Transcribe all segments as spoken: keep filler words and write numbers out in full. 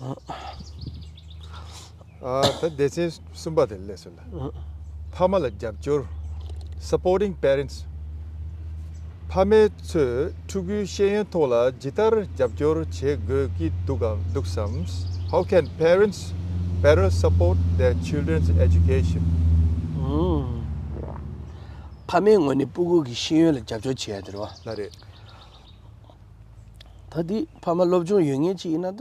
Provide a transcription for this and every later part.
ཨ། ད་སྡེ་ཚན་གསུམ་པ་དེ་ལ་སླེབས་སོང་ལ། ཨ། ཕ་མ་ལ་རྒྱབ་སྐྱོར། Supporting parents. ཕ་མས་ཚོས་ཕྲུ་གུའི་ཤེས་ཡོན་ཐོག་ལ་ཇི་ལྟར་རྒྱབ་སྐྱོར་བྱེད་དགོས་ཀྱི་འདུག་གམ་འདུག་སམ། How can parents better support their children's education? ཨང་། ཕ་མའི་ངོས་ནས་ཕྲུ་གུ་གི་ཤེས་ཡོན་ལ་རྒྱབ་སྐྱོར་བྱེད་ཡ་དེ་རེད་བ། ལགས་རེད། ད་འདི་ཕ་མ་སློབ་སྦྱོང་ཡོད་མཁན་ཅིག་ཡིན་ན་ད་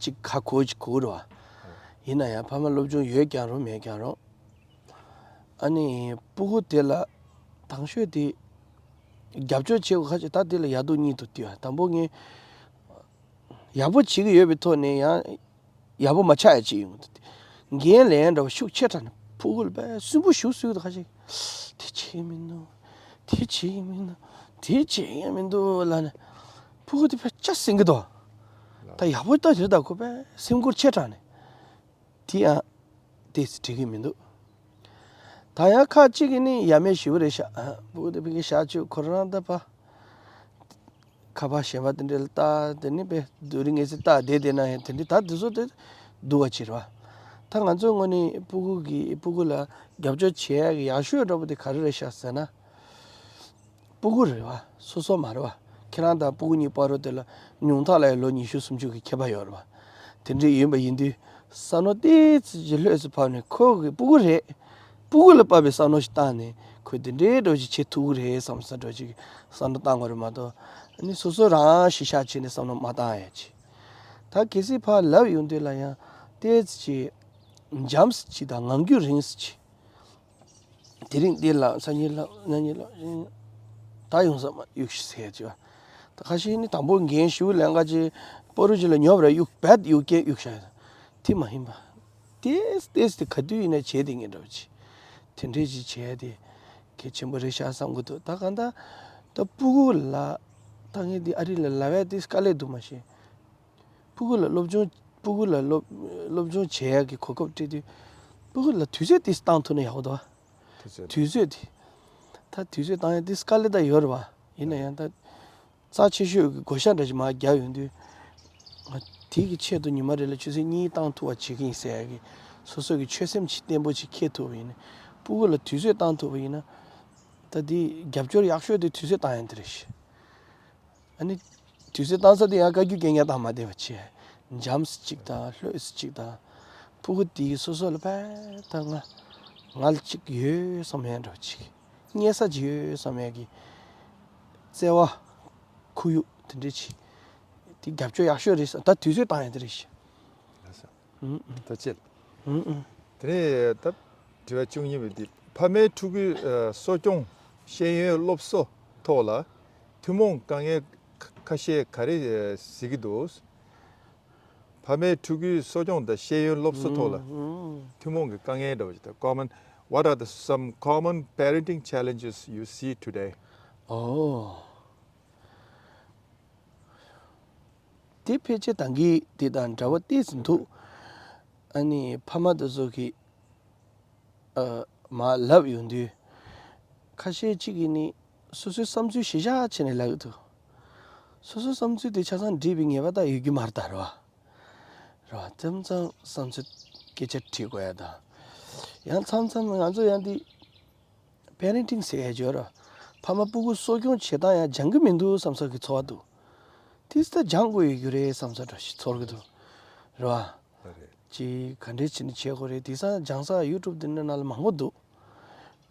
ཅིག་ཁ་གོ་ཅིག་གོ་རེད་བ། ཡིན་ན་ཡང་ཕ་མ་སློབ་སྦྱོང་ཡོད་ཀྱང་རུང་མེད་ཀྱང་རུང་། ཨ་ནི་ཕྲུ་གུ་དེ་ལ་དང་ཤོས་དེ་རྒྱབ་སྐྱོར་བྱེད་དགོས་ཁ་ཅིག་ད་དེ་ལ་ཡག་སྡུག་གཉིས་འདུག་དེ་བ། དང་པོ་ངས་ཡག་པོ་བྱེད་ཀྱི་ཡོད་པའི་ཐོག་ནས་ཡང་ཡག་པོ་མ་ཆགས་ཡ་ཅིག་ཡོང་གི་འདུག་འགན་ལེན་འདྲ་བ་ཤུགས་ཆེ་དྲགས་ནས་ཕྲུ་གུ་ལ་དཔེ་སུན་པོ་ཞུ་སུ་ཡོད་ཁ་ཅིག་དེ་བྱེད་ཀྱི་མི་འདུག་དེ་བྱེད་ཀྱི་མི་འདུག་དེ་བྱེད་ཀྱི་མི་འདུག་ལབ་ནས་ཕྲུ་གུ་དེ་དཔེ་ལྕགས་ཟིན་གྱི་འདུག་ད་ཡག་པོ་ལྟ་དེ་ལྟ་ཁོ་དཔེ་སེམས་ཁུར་ཆེ་དྲགས་ནས། དེ་ཡང་ཏོག་ཙམ་འགྲིག་གི་མི་འདུག་ད་ཡང་ཁ་ཅིག་གིས་ནི་ཡ་མེད་ཞེ་པོ་རེད་ཤག་ཨ། ཕྲུ་གུ་དེ་ཕ་གིར་བཞག་བཅུག་ཁོ་རང་ད་ཕ། ཁ་པར་གཞན་པ་དེ་འདྲ་ལ་ལྟ་དེ་ནི་དཔེ་སྡུག་རུས་ངེས་ཚིག་ལྟ་བསྡད་བསྡད་ན་ཡང་དེ་འདྲ་ད་དེ་ཚོ་དེ་སྡུག་པ་ཅིག་རེད་བ། ད་ང་ཚོའི་ངོས་ནས་ཕྲུ་གུ་གི་ཕྲུ་གུ་ལ་རྒྱབ་སྐྱོར་བྱེད་ཡག་གི་ཡག་ཤོས་འདྲ་པོ་དེ་ག་རེ་རེད་ཤག་ཟེར་ན། ཕྲུ་གུ་རེད་བ། སོ་སོ་མ་རེད་བ། ཁྱེད་རང་དང་ཕྲུ་གུ་གཉིས་བར་དུ་དེ་ལ་ཉུང་མཐའ་ལ་ཡང་ལོ་ཉི་ཤུ་སུམ་ཅུ་གི་ཁྱད་པར་ཡོད་རེད་བ། དེ་འདྲ་ཡིན་པ་ཡིན་དུས་བསམ་བློ་ཏོག་ཙམ་ཅིག་ལྷོད་ཙམ་ཕབ་ནས་ཁོ་གི་ཕྲུ་གུ་རེད། ཕྲུ་གུ་ལ་དཔག་པའི་བསམ་བློ་ཞིག་བཏང་ནས་ཁོས་དེ་འདྲའི་འདྲ་ཅིག་བྱེད་ཐུབ་ཀྱི་རེད་བསམ་ས་འདྲ་ཅིག་བསམ་བློ་བཏང་དགོས་རེད་མ་གཏོགས་ཨ་ནི་སོ་སོ་རང་གཞི་བཞག་བྱས་ནས་བསམ་བློ་མ་བཏང་ཡ་ཅིག་ད་གལ་སྲིད་ཕར་ལབ་ཡོང་དུས་ལ་ཡང་ཏོག་ཙམ་ཅིག་འཇམ་ཙམ་ཅིག་དང་ངང་རྒྱུད་རིང་ཙམ་ཅིག་དེ་རིང་འདི་ལ་སང་ཉིན་ལ་གནངས་ཉིན་ལ་ད་ཡོང་ས་མ་གཡུག་ཤིག་ཟེར་གྱི་བ། ད་ཁ་ཤས་ནི་དང་པོ་འགན་ཞུ་ལེན་ག་ཅིག་པོ་རུ་ཅིག་ལ་ཉོབ་ར་གཡུག་བད་གཡུག་རྐྱེན་གཡུག་ཤ་ཡ། དེ་མ་ཡིན་པ། ཏེས་ཏེས་དེ་ག་དུས་ཡིན་ན་བྱས་དེ་ངེས་འདྲ་བ་ཅིག་དེ་འདྲས་ཅིག་བྱས་དེ་གལ་ཆེན་པོ་རེད་ཤག་བསམ་གི་འདུག་ད་གང་ལྟར་ད་ཕྲུ་གུ་ལ་ད་ངས་འདི་ཨ་རི་ལ་ལབ་ཡ་དེ་དཀའ་ལས་འདུག་མ་ཤེས། ཕྲུ་གུ་ལ་སློབ་སྦྱོང་ཕྲུ་གུ་ལ་སློབ་སློབ་སྦྱོང་བྱེད་ཡག་གི་གོ་སྐབས་སྤྲད་དུས་ཕྲུ་གུ་ལ་དུས་ཚོད་དེ་བཏང་ཐུབ་ན་ཡག་པོ་འདུག་བ། དུས་ཚོད་དུས་ཚོད་དེ། ད་དུས་ཚོད་བཏང་ཡག་དེ་དཀའ་ལས་ད་ཡོད་རེད་བ། ཡིན་ན་ཡང་ད་རྩ་ཆེ་ཤོས་ཀྱི་བགོ་བཤའ་འདྲ་ཞིག་མར་རྒྱག་ཡོང་དུས་ང་དེ་གི་ཆེད་དུ་ཉི་མ་རེ་ལ་ཆུ་ཚོད་གཉིས་བཏང་ཐུབ་པ་བྱེད་ཀྱི་ཡིན་ཟེར་ཡག་གི་སོ་སོ་གི་ཆོད་སེམས་ཅིག་བརྟན་པོ་ཅིག་འཁྱེར་ཐུབ་པ་ཡིན་ན་ཕྲུ་གུ་ལ་དུས་ཚོད་བཏང་ཐུབ་པ་ཡིན་ན་ད་དེ་རྒྱབ་སྐྱོར་ཡག་ཤོས་དེ་དུས་ཚོད་བཏང་ཡག་དེ་རེད་ཤག་ཨ་ནི། དུས་ཚོད་བཏང་ས་དེ་ཡང་བཀའ་བརྒྱུད་རྐྱང་རྐྱང་བཏང་མ་བསྡད་པ་བྱས། འཇམ་སེ་གཅིག་དང་ལྷོད་སེ་གཅིག་དང་། ཕྲུ་གུ་དེའི་སོ་སོ་ལ་དཔེ་ད་ང་ང་ལ་གཅིག་ཡོད་བསམ་ཡས་འདྲ་བ་གཅིག་རྙེད་ས་གཅིག་ཡོད་བསམ་ཡས་ཀྱི་བརྩེ་བ། ཁོར་ཡུག་དེ་འདྲ་ཅིག་དེ་རྒྱབ་སྐྱོར་ཡག་ཤོས་རེད་བསམ། ད་དུས་ཚོད་བཏང་ཡས་དེ་རེད་ཤག་ལགས་སོ། ཨུམ་ཨུམ། ཐུགས་རྗེ་ཆེ། ཨུམ་ཨུམ། དེ་ནས་ད་དྲི་བ་བཅུ་གཉིས་པ་འདི་ཕ་མས་ཕྲུ་གུའི་ཨ་གསོ་སྐྱོང་ཤེས་ཡོན་སློབ་གསོ་ཐོག་ལ་ཐུན་མོང་དཀའ་ངལ་ཁ་ཁ་ཤས་ག་རེ་ཨ་གཟིགས་ཀྱི་འདུག་ཕ་མས་ཕྲུ་གུའི་གསོ་སྐྱོང་དང་ཤེས་ཡོན་སློབ་གསོ་ཐོག་ལ་ཨུམ་ཨུམ། ཐུན་མོང་གི་དཀའ་ངལ་འདྲ་བ་ཞིག་དང་common, what are the some common parenting challenges you see today? ཨོ། དེ་ཕལ་ཆེར་ད་གིན་དེ་དང་འདྲ་བ་ཏོག་ཙམ་འདུག་ཨ་ནི་ཕ་མ་དེ་ཚོ་གིས་ཨ་མར་ལབ་ཡོང་དུས་ཁ་ཤས་ཅིག་གིས་ནི་སོ་སོའི་བསམ་ཚུལ་གཞིར་བཞག་བྱས་ནས་ལབ་ཀྱི་འདུག་སོ་སོའི་བསམ་ཚུལ་དེ་ཆ་ཚང་འགྲིག་པའི་ངེས་པ་ད་ཡོད་རྒྱུ་མ་རེད་ད་རེད་བ། རེད་བ། མཚམས་མཚམས་བསམ་ཚུལ་སྐད་ཆ་དྲིས་དགོས་ཡ་དང་། ཡང་མཚམས་མཚམས་ང་ཚོ་ཡང་འདི། པེ་རེན་ཊིང་ཟེར་ཡས་ཡོད་ར། ཕ་མ་ཕྲུ་གུ་གསོ་སྐྱོང་བྱེད་སྟངས་ཡང་སྦྱང་གི་མི་འདུག་བསམ་ས་གི་ཚོར་བ་འདུག་ཏིས་ད་སྦྱང་དགོས་ཡོད་རྒྱུ་རེད་བསམ་ས་འདྲ་ཞིག་ཚོར་གི་འདུག་རེད་བ། རེད། ཅི་ག་འདྲས་བྱས་ནས་བྱེད་དགོས་རེད། དེང་སང་སྦྱང་ས་ཡུ་ཊུབ་འདི་འདྲ་ནང་ལ་མང་པོ་འདུག་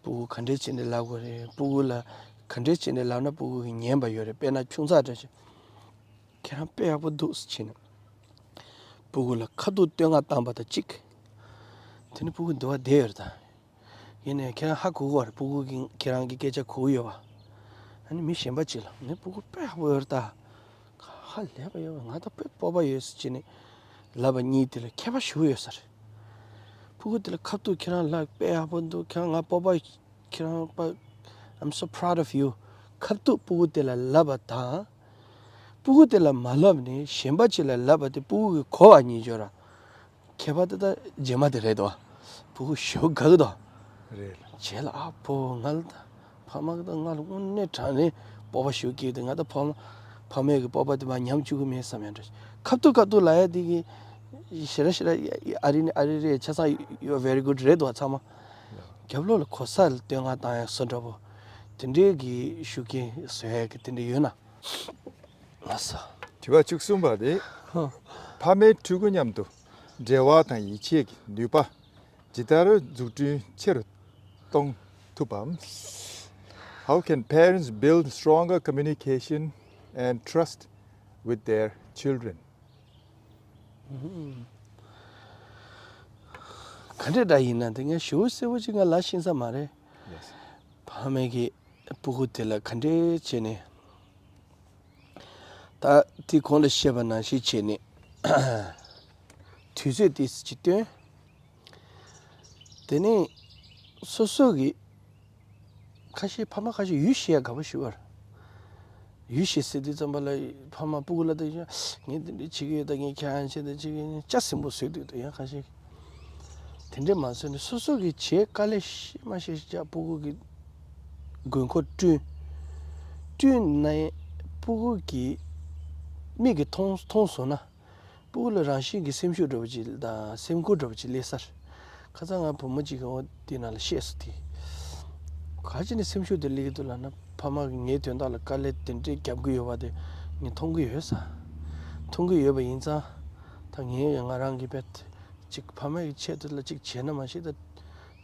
ཕྲུ་གུ་ག་འདྲས་བྱས་ནས་ལབ་དགོས་རེད། ཕྲུ་གུ་ལ་ག་འདྲས་བྱས་ནས་ལབ་ན་ཕྲུ་གུ་གིས་ཉན་པ་ཡོད་རེད། དཔེར་ན་ཆུང་ཙག་འདྲ་ཞིག་ཁྱེད་རང་དཔེ་ཡག་པོ་འདུག་ཟེར་བྱས་ནས་ཕྲུ་གུ་ལ་ཁ་ཐུག་བསྟོད་བསྔགས་བཏང་པ་དང་གཅིག་དེ་ནི་ཕྲུ་གུ་འདི་བ་བསྡད་ཡོད་རེད་ད། ཡིན་ནའི་ཁྱེད་རང་ཧ་གོ་གི་རེད། ཕྲུ་གུ་གིས་ཁྱེད་རང་གི་སྐད་ཆ་གོ་གི་ཡོད་པ། ཨ་ནི་མི་གཞན་པ་ཅིག་ལ་ངའི་ཕྲུ་གུ་དཔེ་ཡག་པོ་ཡོད་རེད་ད། ཧ་ལས་པ་ཡོད་པ། ང་ད་དཔེ་སྤོབས་པ་ཡོད་ཟེར་བྱས་ནས་ལབ་པ་གཉིས་དེ་ལ་ཁྱད་པར་ཞེ་པོ་ཡོད་ས་རེད། ཕྲུ་གུ་དེ་ལ་ཁ་ཐུག་ཁྱེད་རང་ལ་དཔེ་ཡག་པོ་འདུག་ཁྱེད་རང་ང་སྤོབས་པ། ཁྱེད་རང་པ། I'm so proud of you. ཁ་ཐུག་ཕྲུ་གུ་དེ་ལ་ལབ་པ་དང་། ཕྲུ་གུ་དེ་ལ་མ་ལབ་ནས་གཞན་པ་ཅིག་ལ་ལབ་པ་དེ་ཕྲུ་གུ་གིས་གོ་བ་གཉིས་ཡོད་ར། ཁྱད་པར་དེ་ད་རྗེས་མ་དེ་རེད་དོ། ཕྲུ་གུ་ཞེ་པོ་དགའ་གི་དོ། རེད་ལ། རྗེས་ལ་ཨ་ཕོ་ང་ལ་ད་ཕ་མ་གི་ད་ང་ལ་དངོས་གནས་དྲང་གནས་སྤོབས་པ་ཞེ་པོ་སྐྱེས་ཏེ། ང་ད་ཕ་མ་ ཕ་མའི་གི་སྤོབས་པ་དེ་མར་ཉམས་བཅུག་གི་མེད་བསམ་ཡ་འདྲ། ཁ་ཐུག་ཁ་ཐུག་ལབ་ཡ་དེ་གི་ཞེ་ར་ཞེ་ར་ཨ་རི་ནི་ཨ་རི་རེད། ཆ་ཚང་you are very good རེད་འདུག་ཚང་མ། རྒྱབ་ལོགས་ལ་གོ་ས་ལ་བསྟོད་བསྔགས་བཏང་ཡ་བཟོ་འདྲ་པོ། དེ་འདྲའི་གི་ཤུགས་རྐྱེན་བཟོ་ཡ་གི་དེ་འདྲ་ཡོད་ན། ལགས་སོ། དྲི་བ་བཅུ་གསུམ་པ་དེ། ཧ། ཕ་མའི་ཕྲུ་གུ་མཉམ་དུ་འབྲེལ་བ་དང་ཡིད་ཆེས་ཀྱི་ནུས་པ་ཇི་ལྟར་འཛུགས་སྐྲུན་ཆེ་རུ་གཏོང་ཐུབ་བམ། How can parents build stronger communication and trust with their children? ག་འདྲས་འདྲ་ཡིན་ན་དེ་ངས་ཞུ་གསལ་པོ་ཅིག་ང་ལ་ཤེས་ས་མ་རེད། Yes. ཕ་མའི་གི་སྤུ་གུ་དེ་ལ་ག་འདྲས་བྱས་ནས། ད་དེ་གོང་ལ་བཤད་པ་ནང་བཞིན་བྱས་ནས་དུས་ཚོད་ཏོག་ཙམ་ཅིག་བཏོན། དེ་ནས་སོ་སོ་གི་ཁ་ཤས་ཕ་མ་ཁ་ཤས་ཡུལ་ཤེས་ཡ་དགའ་པོ་ཞིག་ཡོད་རེད། ཡུལ་ཤེས་ཟེར་དུས་ཙམ་པ་ལ་ཕ་མ་སྤུ་གུ་ལ་ད་ངས་དེ་འདྲ་བྱེད་ཀྱི་ཡོད། ད་ངས་ཁྱེད་རང་བྱེད་ད་བྱེད་ཀྱི་ཡོད། ཅ་སྲིན་པོ་བཟོས་འདུག་ད་ཡང་ཁ་ཤས། དེ་འདྲས་མ་བཟོས་ནས་སོ་སོ་གིས་བྱེད་དཀའ་ལས་ཤི་མ་ཤི་ཤི་ཅག་སྤུ་གུ་གི་དགོས་མཁོ་བསྐྲུན། བསྐྲུན་ནས་སྤུ་གུ་གི་མིག་གིས་མཐོང་མཐོང་སོང་ན། སྤུ་གུ་ལ་རང་བཞིན་གྱི་སེམས་ཤུགས་འདྲ་བོ་ཅིག་དང་སེམས་ཁུར་འདྲ་བོ་ཅིག་སླེབས་ས་རེད། ཁ་སང་ང་བུ་མོ་གཅིག་གིས་འོ་དེ་ནང་ལ་བཤད་སོང་དེ། ག་ཅི་ནས་སེམས་ཤུགས་དེ་སླེབས་ཀྱི་འདུག་ལབ་ན། ཕ་མ་གིས་ངའི་དོན་དག་ལ་དཀའ་ལས་དེ་འདྲས་རྒྱབ་ཀྱི་ཡོད་པ་དེ་ངས་མཐོང་གི་ཡོད་ས། མཐོང་གི་ཡོད་པ་ཡིན་ཙང་། ད་ངས་ང་རང་གི་བེད་ཅིག་ཕ་མ་གི་ཆེད་དུ་ལ་ཅིག་བྱས་ན་མ་གཞི་ད་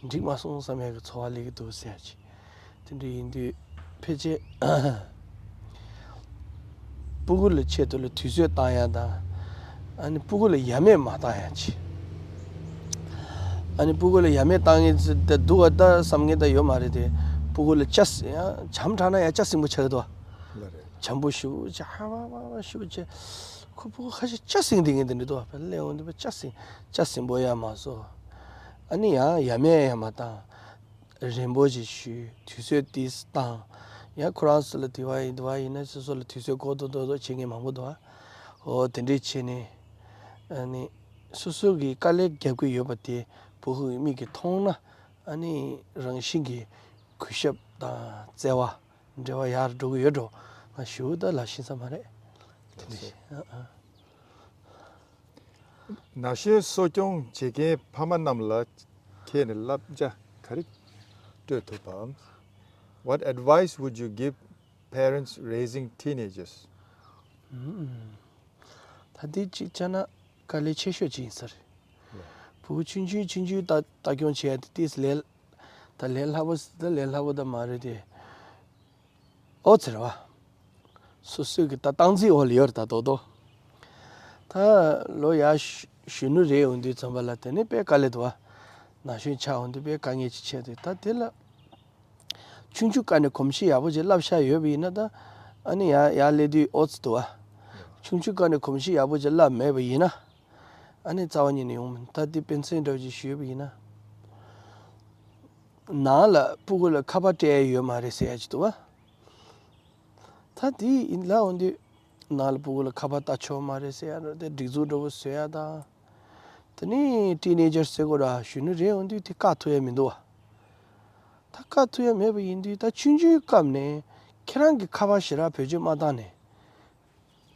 འགྲིག་མ་སོང་བསམ་ཡག་གི་ཚོར་བ་སླེབས་ཀྱི་འདུག་ཟེར་ཡ་ཅིག་དེ་འདྲ་ཡིན་དུས་ཕལ་ཆེར་སྤུ་གུ་ལ་ཆེད་དུ་ལ་དུས་ཚོད་བཏང་ཡ་དང་། ཨ་ནི་སྤུ་གུ་ལ་ཡ་མེད་མ་བཏང་ཡ་ཅིག་ཨ་ནི་སྤུ་གུ་ལ་ཡ་མེད་བཏང་མཁན་ད་འདུག་ག་ད་བསམ་མཁན་ད་ཡོད་མ་རེད་དེ། སྤུ་གུ་ལ་ཅ་ཡང་བྱམས་དྲགས་ན་ཡང་ཅ་སྲིན་པོ་ཆགས་ཀྱི་འདུག་ལ་རེད། བྱམས་པོ་ཞུ་ཅ་ཧ་བ་བ་བ་ཞུ་ཅ། ཁོ་སྤུ་གུ་ཁ་ཤས་ཅ་སྲིན་དེ་ངས་དེ་འདྲ་འདུག་བ། ཕ་ལས་འོང་དུས་ཅ་སྲིན་ཅ་སྲིན་པོ་ཡ་མ་བཟོ། ཨ་ནི་ཡང་ཡ་མེད་ཡ་མ་བཏང་། རན་པོ་ཞིག་ཞུས། དུས་ཚོད་ཏོག་ཙམ་བཏང་། ཡང་ཁོ་རང་ཚོ་ལ་དེ་བ་ཡིན་དེ་བ་ཡིན་ན་སོ་སོ་ལ་དུས་ཚོད་འགོར་ཏོག་ཏོག་ཏོག་བྱེད་མཁན་མང་པོ་འདུག་ཨ། འོ་དེ་འདྲས་བྱས་ནས། ཨ་ནི་སོ་སོ་གི་དཀའ་ལས་རྒྱབ་ཀྱི་ཡོད་པ་དེ་སྤུ་གུ་གི་མིག་གིས་མཐོང་ན། ཨ་ནི་རང་བཞིན་གྱིས་གུས་ཞབས་དང་བརྩེ་བ་འབྲེལ་བ་ཡར་འགྲོ་གི་ཡོད་འགྲོ། ང་ཞུ་ད་ལ་ཤེས་ས་མ་རེད། དེ་འདྲས་ཨ་ཨ། ན་གཞོན་གསོ་སྐྱོང་བྱེད་མཁན་ཕ་མ་རྣམས་ལ་ཁྱེད་ནས་བསླབ་བྱ་ག་རེ་སྤྲོད་ཐུབ་བམ། What advice would you give parents raising teenagers? ད་འདི་གཅིག་བྱས་ན་དཀའ་ལས་ཆེ་ཤོས་ཅིག་ཡིན་ས་རེད། བུ་ཆུང་ཆུང་ཆུང་ཆུང་ལྟ་ལྟ་སྐྱོང་བྱེད་ཡ་དེ་ཏིས་ལས། ད་ལས་སླ་པོ་ད་ལས་སླ་པོ་ད་མ་རེད་དེ། ཨོ་ཙི་རེད་བ། སོ་སོའི་གི་ད་སྟངས་འཛིན་འོག་ལ་ཡོད་རེད་ད་རྡོག་རྡོག་ད་ལོ་ཡར་གཞོན་ནུ་རེད་འོང་དུས་ཙམ་པ་ལ་དེ་ནས་དཔེ་དཀའ་ལས་འདུག་བ། ན་གཞོན་ཆགས་འོང་དུས་དཔེ་དཀའ་ངལ་ཅིག་ཆགས་དུས་ད་དེ་ལ། ཆུང་ཆུང་སྐབས་ནས་གོམས་གཤིས་ཡག་པོ་ཅིག་བསླབ་བཞག་ཡོད་པ་ཡིན་ན་ད། ཨ་ནི་ཡར་ཡར་སླེབས་དུས་ཨོ་ཙི་འདུག་བ། ཆུང་ཆུང་སྐབས་ནས་གོམས་གཤིས་ཡག་པོ་ཅིག་བསླབ་མེད་པ་ཡིན་ན། ཨ་ནི་རྩ་བ་ཉིད་ནས་ཡོང་མི་ད་དེ་དཔེ་མཚོན་འདྲ་བོ་ཅིག་ཞུས་པ་ཡིན་ན། ནང་ལ་སྤུ་གུ་ལ་ཁ་པར་སྤྲད་ཡ་ཡོད་མ་རེད་ཟེར་ཡ་ཅིག་འདུག་བ། ད་དེ་ཡིན་ལ་འོང་དུས། ནང་ལ་སྤུ་གུ་ལ་ཁ་པར་ལྟ་ཆོག་མ་རེད་ཟེར་ཡ་རེད་དེ་སྒྲིག་འཛུགས་འདྲ་བོ་བཟོ་ཡ་དང་། དེ་ནས་ཊི་ནེ་ཇར་ཟེར་དགོས་ར་གཞོན་ནུ་རེད་འོང་དུས་དེ་བཀག་ཐུབ་ཡ་མི་འདུག་བ། ད་བཀག་ཐུབ་ཡ་མེད་པ་ཡིན་དུས་ད་ཆུང་ཆུང་སྐབས་ནས་ཁྱེད་རང་གི་ཁ་པར་ཞེ་དྲག་བེད་སྤྱོད་མ་བཏང་ནས།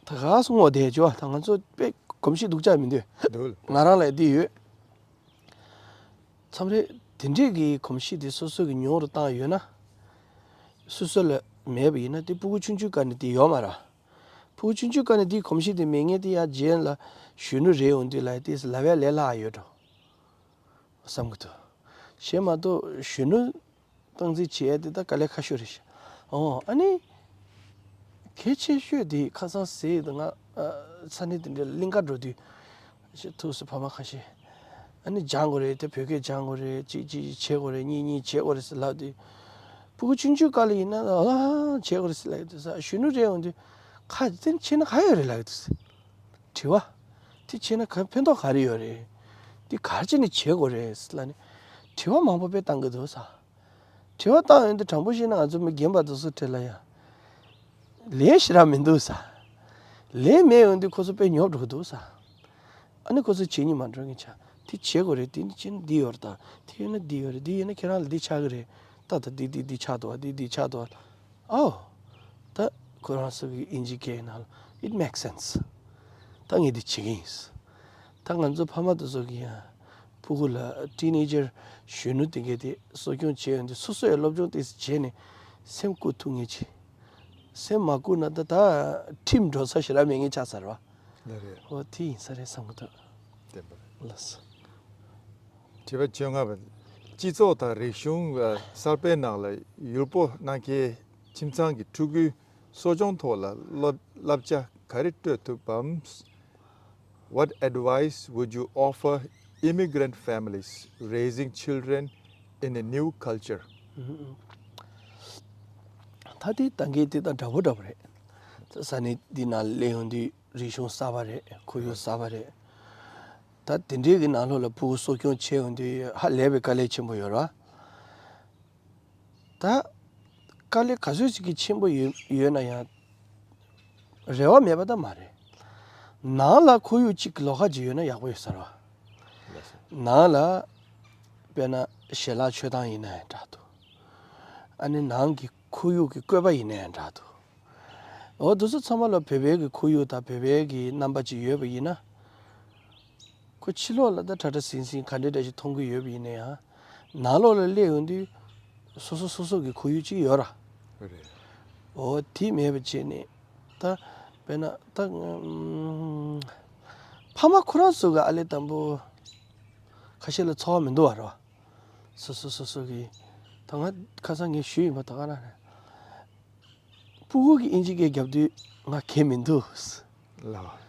ད་ག་སོང་བ་དེ་ཅོ་ད་ང་ཚོ་དཔེ་གོམས་གཤིས་སྡུག་ཅག་མི་འདུག་འདུག་ང་རང་ལ་འདི་ཡོད། མཚམས་རེ་དེ་འདྲས་ཀྱི་གོམས་གཤིས་དེ་སོ་སོ་གི་མྱོང་རུ་བཏང་ཡོད་ན། སོ་སོ་ལ་མེད་པ་ཡིན་ན་དེ་སྤུ་གུ་ཆུང་ཆུང་སྐབས་ནས་དེ་ཡོད་མ་རེད། སྤུ་གུ་ཆུང་ཆུང་སྐབས་ནས་དེའི་གོམས་གཤིས་དེ་མེད་མཁན་དེ་ཡར་རྗེས་ལ་གཞོན་ནུ་རེད་འོང་དུས་ལ་དེ་ལབ་ཡ་ལས་སླ་ཡོད་འགྲོ་བསམ་གི་འདུག་གཞན་མ་གཏོགས་གཞོན་ནུ་སྟངས་འཛིན་བྱེད་ཡ་དེ་ད་དཀའ་ལས་ཁག་ཤོས་རེད་ཤག་ཨོ་ཨ་ནི། གལ་ཆེ་ཤོས་དེ་ཁ་སང་ཟེར་དུས་ང་ས་གནས་དེ་འདྲའི་གླིང་ག་འགྲོ་དུས། ཐུགས་སུ་ཕ་མ་ཁ་ཤས། ཨ་ནི་སྦྱང་དགོས་རེད་དེ་བོད་སྐད་སྦྱང་དགོས་རེད་གཅིག་གཅིག་བྱེད་དགོས་རེད་གཉིས་གཉིས་བྱེད་དགོས་རེད་ཟེར་ལབ་དུས། སྤུ་གུ་ཆུང་ཆུང་སྐབས་ལ་ཡིན་ན་ཨ་བྱེད་དགོས་རེད་ཟེར་ལབ་ཡོད་དུས་ས་གཞོན་ནུ་རེད་འོང་དུས། ཁ་དེ་བྱས་ན་ག་ཡོད་རེད་ལབ་ཡོད་དུས་ས། དྲི་བ། དེ་བྱས་ན་ག་ཕན་ཐོགས་ག་རེ་ཡོད་རེད། དེ་ག་རེ་བྱས་ནས་བྱེད་དགོས་རེད་ཟེར་ལབ་ནས། དྲི་བ་མང་པོ་དཔེ་བཏང་གི་འདུག་ས། དྲི་བ་བཏང་ཡོང་དུས་དྲང་པོ་བཤད་ན་ང་ཚོ་མི་རྒན་པ་དེ་ཚོ་གྲས་ལ་ཡང་། ལན་ཞེ་དྲག་མི་འདུག་ས། ལན་མེད་ཡོང་དུས་ཁོ་ཚོ་དཔེ་ཉོབ་འགྲོ་གི་འདུག་ས། ཨ་ནི་ཁོ་ཚོ་བྱེད་སྙིང་མ་འདོད་མཁན་ཆགས། དེ་བྱེད་དགོས་རེད་དེ་ནི་བྱས་ན་འདི་ཡོད་རེད་ད། དེ་ཡོད་ན་འདི་ཡོད་རེད་འདི་ཡོད་ན་ཁྱེད་རང་ལ་འདི་ཆགས་ཀྱི་རེད། ད་ད་འདི་འདི་འདི་ཆགས་འདུག་བ་འདི་འདི་ཆགས་འདུག་བ། ཨའོ། ད། ཁོ་རང་ཚོ་གི་དབྱིན་ཇི་སྐད་ནང་ལ། It makes sense. ད་ངས་འདི་བྱེད་ཀྱི་ཡིན། ད་ང་ཚོ་ཕ་མ་དེ་ཚོ་གི་ཡང་ཕྲུ་གུ་ལ་ཊི་ནེ་ཇར་གཞོན་ནུ་དེ་གས་དེ་གསོ་སྐྱོང་བྱས་ཡོང་དུས་སོ་སོས་སློབ་སྦྱོང་ཏོག་ཙམ་བྱས་ནས་སེམས་བཀུག་ཐུབ་ངེས་ཀྱི། སེམས་མ་བཀུག་ན་ད་ད་ཁྲིམས་འགྲོ་ས་ཞེ་དྲག་མེད་ངེས་ཆགས་ཚར་བ། ལགས་རེད། ཨོ་དེ་ཡིན་ས་རེད་བསམ་གྱི་འདུག་བདེན་པ་རེད། ལགས་སོ། དྲི་བ་བཅོ་ལྔ་པ། སྤྱི་ཚོགས་དང་རིག་གཞུང་གསར་སྤེལ་ནང་ལ་ཡུལ་སྤོ་གནང་མཁན་ཁྱིམ་ཚང་གི་ཕྲུ་གུའི་གསོ་སྦྱོང་ཐོག་ལ་བསླབ་བསླབ་བྱ་ག་རེ་སྤྲོད་ཐུབ་བམ། What advice would you offer immigrant families raising children in a new culture? ད་དེ་ད་གིན་དེ་དང་འདྲ་པོ་འདྲ་པོ་རེད། ས་གནས་འདི་ནང་སླེབས་ཡོང་དུས་རིག་གཞུང་གསར་པ་རེད། ཁོར་ཡུག་གསར་པ་རེད། ད་དེ་འདྲའི་གི་ནང་ལོགས་ལ་ཕྲུ་གུ་གསོ་སྐྱོང་བྱས་ཡོང་དུས་ཧ་ལས་པའི་དཀའ་ལས་ཆེན་པོ་ཡོད་རེད་བ། ད་དཀའ་ལས་ག་ཚོད་ཅིག་གི་ཆེན་པོ་ཡོད་ཡོད་ན་ཡང་རེ་བ་མེད་པ་ད་མ་རེད། ནང་ལ་ཁོར་ཡུག་ཅིག་གི་ལོགས་ཀ་ཅིག་ཡོད་ན་ཡག་པོ་ཡོད་ས་རེད་བ། ནང་ལ་དཔེར་ན་ཞལ་ལག་མཆོད་སྟངས་ཡིན་ན་ཡང་འདྲ་འདུག་ཨ་ནི་ནང་གི་ཁོར་ཡུག་གི་བཀོད་པ་ཡིན་ན་ཡང་འདྲ་འདུག་འོ་དེ་ཚོ་ཚང་མ་ལ་བོད་པའི་གི་ཁོར་ཡུག་དང་བོད་པའི་གི་རྣམ་པ་ཅིག་ཡོད་པ་ཡིན་ན། ཁོ་ཕྱི་ལོགས་ལ་ད་གྲྭ་གྲྭ་ཟིང་ཟིང་ག་འདྲ་འདྲ་ཞིག་མཐོང་གི་ཡོད་པ་ཡིན་ན་ཡང་། ནང་ལོགས་ལ་སླེབས་ཡོང་དུས་སོ་སོ་སོ་སོ་གི་ཁོར་ཡུག་ཅིག་ཡོད་ར། རེད། འོ་དེ་མེད་པ་བྱས་ནས་ད་དཔེར་ན་ད་ཨམ། ཕ་མ་ཁོ་རང་ཚོ་གི་ཨ་ལས་དང་པོ་ཁ་ཤས་ལ་འཚོ་བ་མི་འདུག་བ་ར། སོ་སོ་སོ་སོ་གི་ད་ང་ཁ་སང་ངས་ཞུས་ཡིན་པ་ད་ག་རང་རེད། ཕྲུ་གུ་གིས་དབྱིན་ཇི་སྐད་རྒྱབ་དུས་ང་གལ་མི་འདུག་ལགས།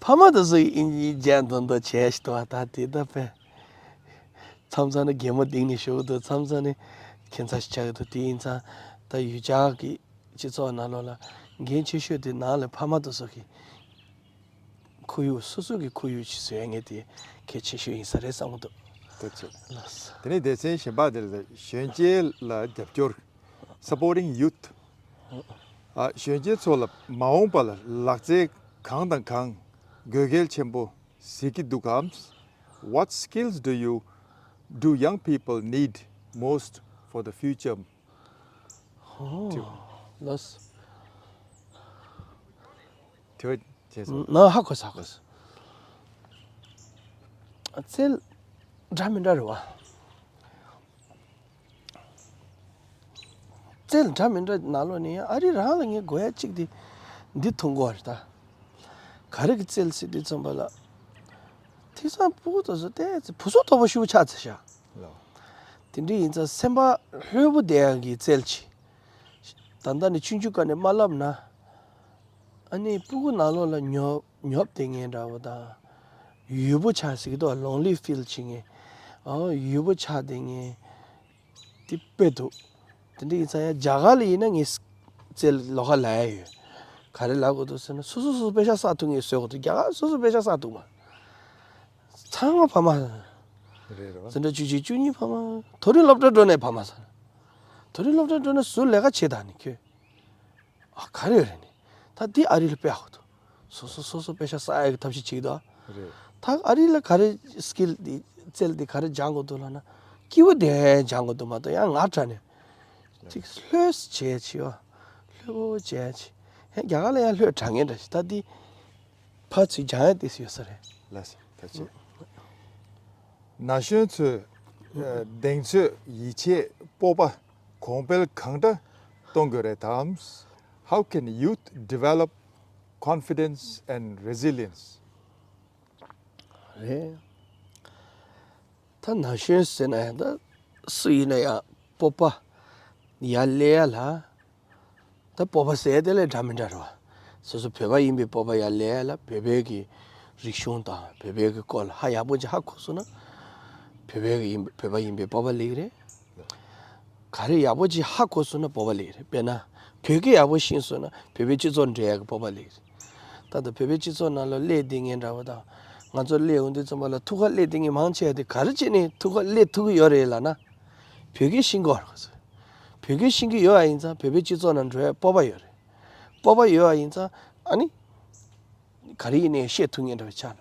ཕ་མ་དེ་ཚོ་གིས་དབྱིན་ཇི་རྒྱག་མདོག་མདོག་བྱས་ཤི་འདུག་ད་དེ་ད་དཔེ། མཚམས་མཚམས་ནི་གད་མོ་ལྡིང་ནས་བཞུགས་འདུག་མཚམས་མཚམས་ནི་ཁྱད་མཚར་ཞིག་ཆགས་ཀྱི་འདུག་དེ་ཡིན་ཙང་ད་ཡུལ་གྱར་གྱི་སྤྱི་ཚོགས་ནང་ལོགས་ལ་འགན་ཆེ་ཤོས་དེ་ནང་ལ་ཕ་མ་དེ་ཚོ་གིས་ཁོར་ཡུག་སོ་སོ་གི་ཁོར་ཡུག་ཅིག་བཟོ་ཡ་ངས་དེ་གལ་ཆེ་ཤོས་ཡིན་ས་རེད་བསམ་གྱི་འདུག་ཐུགས་རྗེ་ཆེ། ལགས་སོ། དེ་ནས་སྡེ་ཚན་གཞན་པ་དེར་གཞོན་སྐྱེས་ལ་རྒྱབ་སྐྱོར། Supporting youth. ཨ། གཞོན་སྐྱེས་ཚོ་ལ་མ་འོངས་པ་ལ་ལག་རྩལ་གང་དང་གང་དགོས་གལ་ཆེན་པོ་གཟིགས་ཀྱི་འདུག་གམ། What skills do you, do young people need most for the future? ཧོ། ལགས་སོ། དེ་བས་བྱས་སོ། ན་ཧ་གོ་ས་གོ་ས། རྩལ་འདྲ་མི་འདྲ་རེད་བ། རྩལ་འདྲ་མི་འདྲ་ནང་ལོགས་ནས་ཡང་ཨ་རི་རང་ལ་ངས་དགོས་ཡ་གཅིག་དེ་འདི་མཐོང་གོ་རེད་ད། ག་རེ་གི་རྩལ་ཟེར་དུས་ཙམ་པ་ལ། དེང་སང་ཕྲུ་གུ་དེ་ཚོ་ཏོག་ཙམ་བུ་སྲོག་དོག་པོ་ཞེ་པོ་ཆགས་ཚར་ཤག་ལགས། དེ་འདྲ་ཡིན་ཙང་སེམས་པ་ལྷོད་པོ་བསྡད་ཡག་གི་རྩལ་ཅིག་ད་ལྟ་ནས་ཆུང་ཆུང་སྒང་ནས་མ་བསླབས་ན། ཨ་ནི་ཕྲུ་གུ་ནང་ལོགས་ལ་ཉོབ་ཉོབ་བསྡད་མཁན་འདྲ་བོ་དང་། ཡུལ་པོ་ཆགས་ཟེར་གྱི་འདུག་ལོན་ལི་ཕིལ་བྱེད་མཁན། ཨོ་ཡུལ་པོ་ཆགས་བསྡད་མཁན་དེ་དཔེ་འདུག་དེ་འདྲ་ཡིན་ཙང་ཡང་རྒྱ་གར་ལ་ཡིན་ན་ངས་རྩལ་ལོགས་ཀ་ལབ་ཡ་ཡོད། ག་རེ་ལབ་དགོས་འདུག་ཟེར་ན་སོ་སོ་སོ་སོ་པེ་ཤག་བསགས་ཐུབ་མཁན་བཟོ་དགོས་འདུག་རྒྱ་གར་སོ་སོ་པེ་ཤག་བསགས་ཐུབ་མ། ཚང་མ་ཕ་མ། རེད་རེད་བ། འཛིན་གྲྭ་བཅུ་གཅིག་བཅུ་གཉིས་ཕ་མ། མཐོ་རིམ་སློབ་གྲྭ་འགྲོ་ནས་ཕ་མ་ཟེར། མཐོ་རིམ་སློབ་གྲྭ་འགྲོ་ནས་ཟུར་ལས་ཀ་བྱེད་དང་ནི་ཁྱོད། ཨ་ག་རེ་ཡོད་རེད་ནི། ད་འདི་ཨ་རི་ལ་དཔེ་ཡག་པོ་འདུག་སོ་སོ་སོ་སོ་པེ་ཤག་བསགས་ཡག་གི་ཐབས་ཤེས་བྱེད་ཀྱི་འདུག་རེད། ད་ཨ་རི་ལ་ག་རེ་སི་ཀིལ་འདི་རྩལ་འདི་ག་རེ་སྦྱང་དགོས་འདུག་ལབ་ན། སྐྱིད་པོ་བསྡད་སྦྱང་དགོས་འདུག་མ་གཏོགས་ཡང་ང་དྲག་ནས། ཅིག་ལྷོད་བྱས་བྱས་བ། ལྷོད་པོ་བྱས་བྱས། ཧེ་རྒྱ་གར་ལ་ཡང་ལྷོད་དྲག་ངེས་འདྲ་ཞིག་ད་འདི། ཕར་ཚུར་སྦྱང་ཡ་དེ་སུ་ཡོད་ས་རེད། ལགས་སོ་ཐུགས་རྗེ་ཆེ། ན་གཞོན་ཚོས་ཨ་གདེང་ཚོད་ཡིད་ཆེས་སྤོབས་པ་གོང་འཕེལ་གང་འདྲ་གཏོང་དགོས་རེད་དམ། How can youth develop confidence and resilience? རེད། ད་ན་གཞོན་ཟེར་ན་ཡང་ད་སུ་ཡིན་ན་ཡང་སྤོབས་པ་ཡར་སླེབས་ཡ་ལ། ད་སྤོབས་པ་ཟེར་དེ་ལས་འདྲ་མི་འདྲ་རེད་བ། སོ་སོ་བོད་པ་ཡིན་པའི་སྤོབས་པ་ཡར་སླེབས་ཡ་ལ་བོད་པའི་གི་རིག་གཞུང་དང་བོད་པའི་གི་སྐོར་ལ་ཧ་ཡག་པོ་ཅིག་ཧ་གོ་སོང་ན། བོད་པའི་གི་ཡིན་བོད་པ་ཡིན་པའི་སྤོབས་པ་སླེབས་ཀྱི་རེད། ག་རེ་ཡག་པོ་ཅིག་ཧ་གོ་སོང་ན་སྤོབས་པ་སླེབས་ཀྱི་རེད། དཔེར་ན་བོད་སྐད་ཡག་པོ་ཤེས་སོང་ན་བོད་པའི་སྤྱི་ཚོགས་འབྲེལ་ཡག་གི་སྤོབས་པ་སླེབས་ཀྱི་རེད། ད་ལྟ་བོད་པའི་སྤྱི་ཚོགས་ནང་ལ་སླེབས་བསྡད་མཁན་འདྲ་བོ་དང་། ང་ཚོ་སླེབས་ཡོང་དུས་ཙམ་པ་ལ་ཐུགས་ཁ་སླེབས་བསྡད་མཁན་མང་ཆེ་བ་དེ་ག་རེ་བྱས་ནས་ཐུགས་ཁ་སླེབས་ཐུབ་ཀྱི་ཡོད་རེད་ལབ་ན། བོད་སྐད་ཤེས་ཀྱི་ཡོད་རེད། བོད་སྐད་ཤེས་ཀྱི་ཡོད་པ་ཡིན་ཙང་བོད་པའི་སྤྱི་ཚོགས་ནང་འགྲོ་ཡ་སྤོབས་པ་ཡོད་རེད། སྤོབས་པ་ཡོད་པ་ཡིན་ཙང་ཨ་ནི། ག་རེ་ཡིན་ནའི་བཤད་ཐུབ་མཁན་འདྲ་བའི་ཆ་ལ།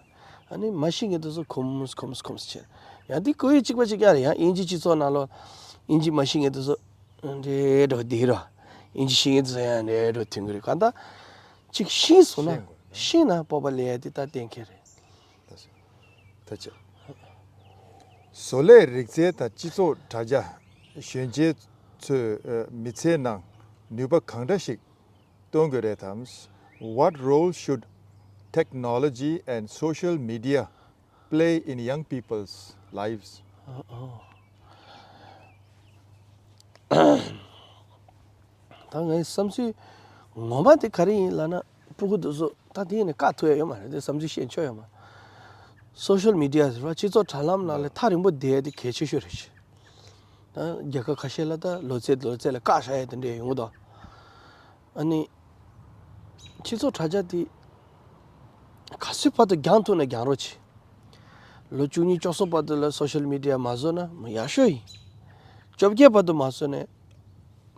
ཨ་ནི་མ་ཤེས་མཁན་དེ་ཚོ་ཁོམ་ཁོམ་ཁོམ་བྱས། ཡང་དེ་ཀོ་ཡི་གཅིག་པ་གཅིག་རྐྱང་རེད། ཡང་དབྱིན་ཇི་སྤྱི་ཚོགས་ནང་ལོགས་དབྱིན་ཇི་མ་ཤེས་མཁན་དེ་ཚོ་འདྲེ་འདྲ་བ་དེ་ར། ཨིན་ཇི་ཤེས་མཁན་ཚོ་ཡང་འདྲ་འགྲོ་ཐོན་གི་རེད། གང་ལྟར་ཅིག་ཤེས་སོང་ན། ཤེས་དགོས་ན། ཤེས་ན་སྤོབས་པ་སླེབས་ཡ་དེ་ད་གཏན་འཁེལ་རེད། ད་ཆ། བཟོ་ལས་རིག་རྩལ་དང་སྤྱི་ཚོགས་དྲ་རྒྱ་གཞོན་སྐྱེས་ཚོས་མི་ཚེའི་ནང་ནུས་པ་གང་འདྲ་ཞིག་སྟོན་དགོས་རེད་དམ། What role should technology and social media play in young people's lives? ད་ངའི་བསམ་ཚུལ་ངོ་མ་དེ་ག་རེ་ཡིན་ལབ་ན། སྤུ་གུ་དེ་ཚོ་ད་དེ་ནས་བཀག་ཐུབ་ཡ་ཡོད་མ་རེད་དེ། བསམ་ཚུལ་བཤད་ཆོག་ཡོད་མ། སོ་ཤལ་མི་ཌི་ཡ་ཟེར་བ་སྤྱི་ཚོགས་དྲ་ལམ་ནང་ལ་ཐག་རིང་པོ་བསྡད་ཡ་དེ་གལ་ཆེ་ཤོས་རེད། ད་རྒྱལ་ཁབ་ཁ་ཤས་ལ་ད་ལོ་ཚད་ལོ་ཚད་ལ་བཀག་བཞག་ཡ་དེ་འདྲས་ཡོང་གི་འདུག་ཨ་ནི་སྤྱི་ཚོགས་དྲ་རྒྱ་དེ་ག་ཚོད་བར་དུ་འགྱངས་ཐུབ་ན་འགྱངས་རོགས་གྱིས། ལོ་བཅུ་གཉིས་བཅུ་གསུམ་བར་དུ་ལ་སོ་ཤལ་མི་ཌི་ཡ་མ་བཟོ་ན་མ་ཡག་ཤོས་ཡིན། བཅོ་བརྒྱད་བར་དུ་མ་བཟོ་ནས་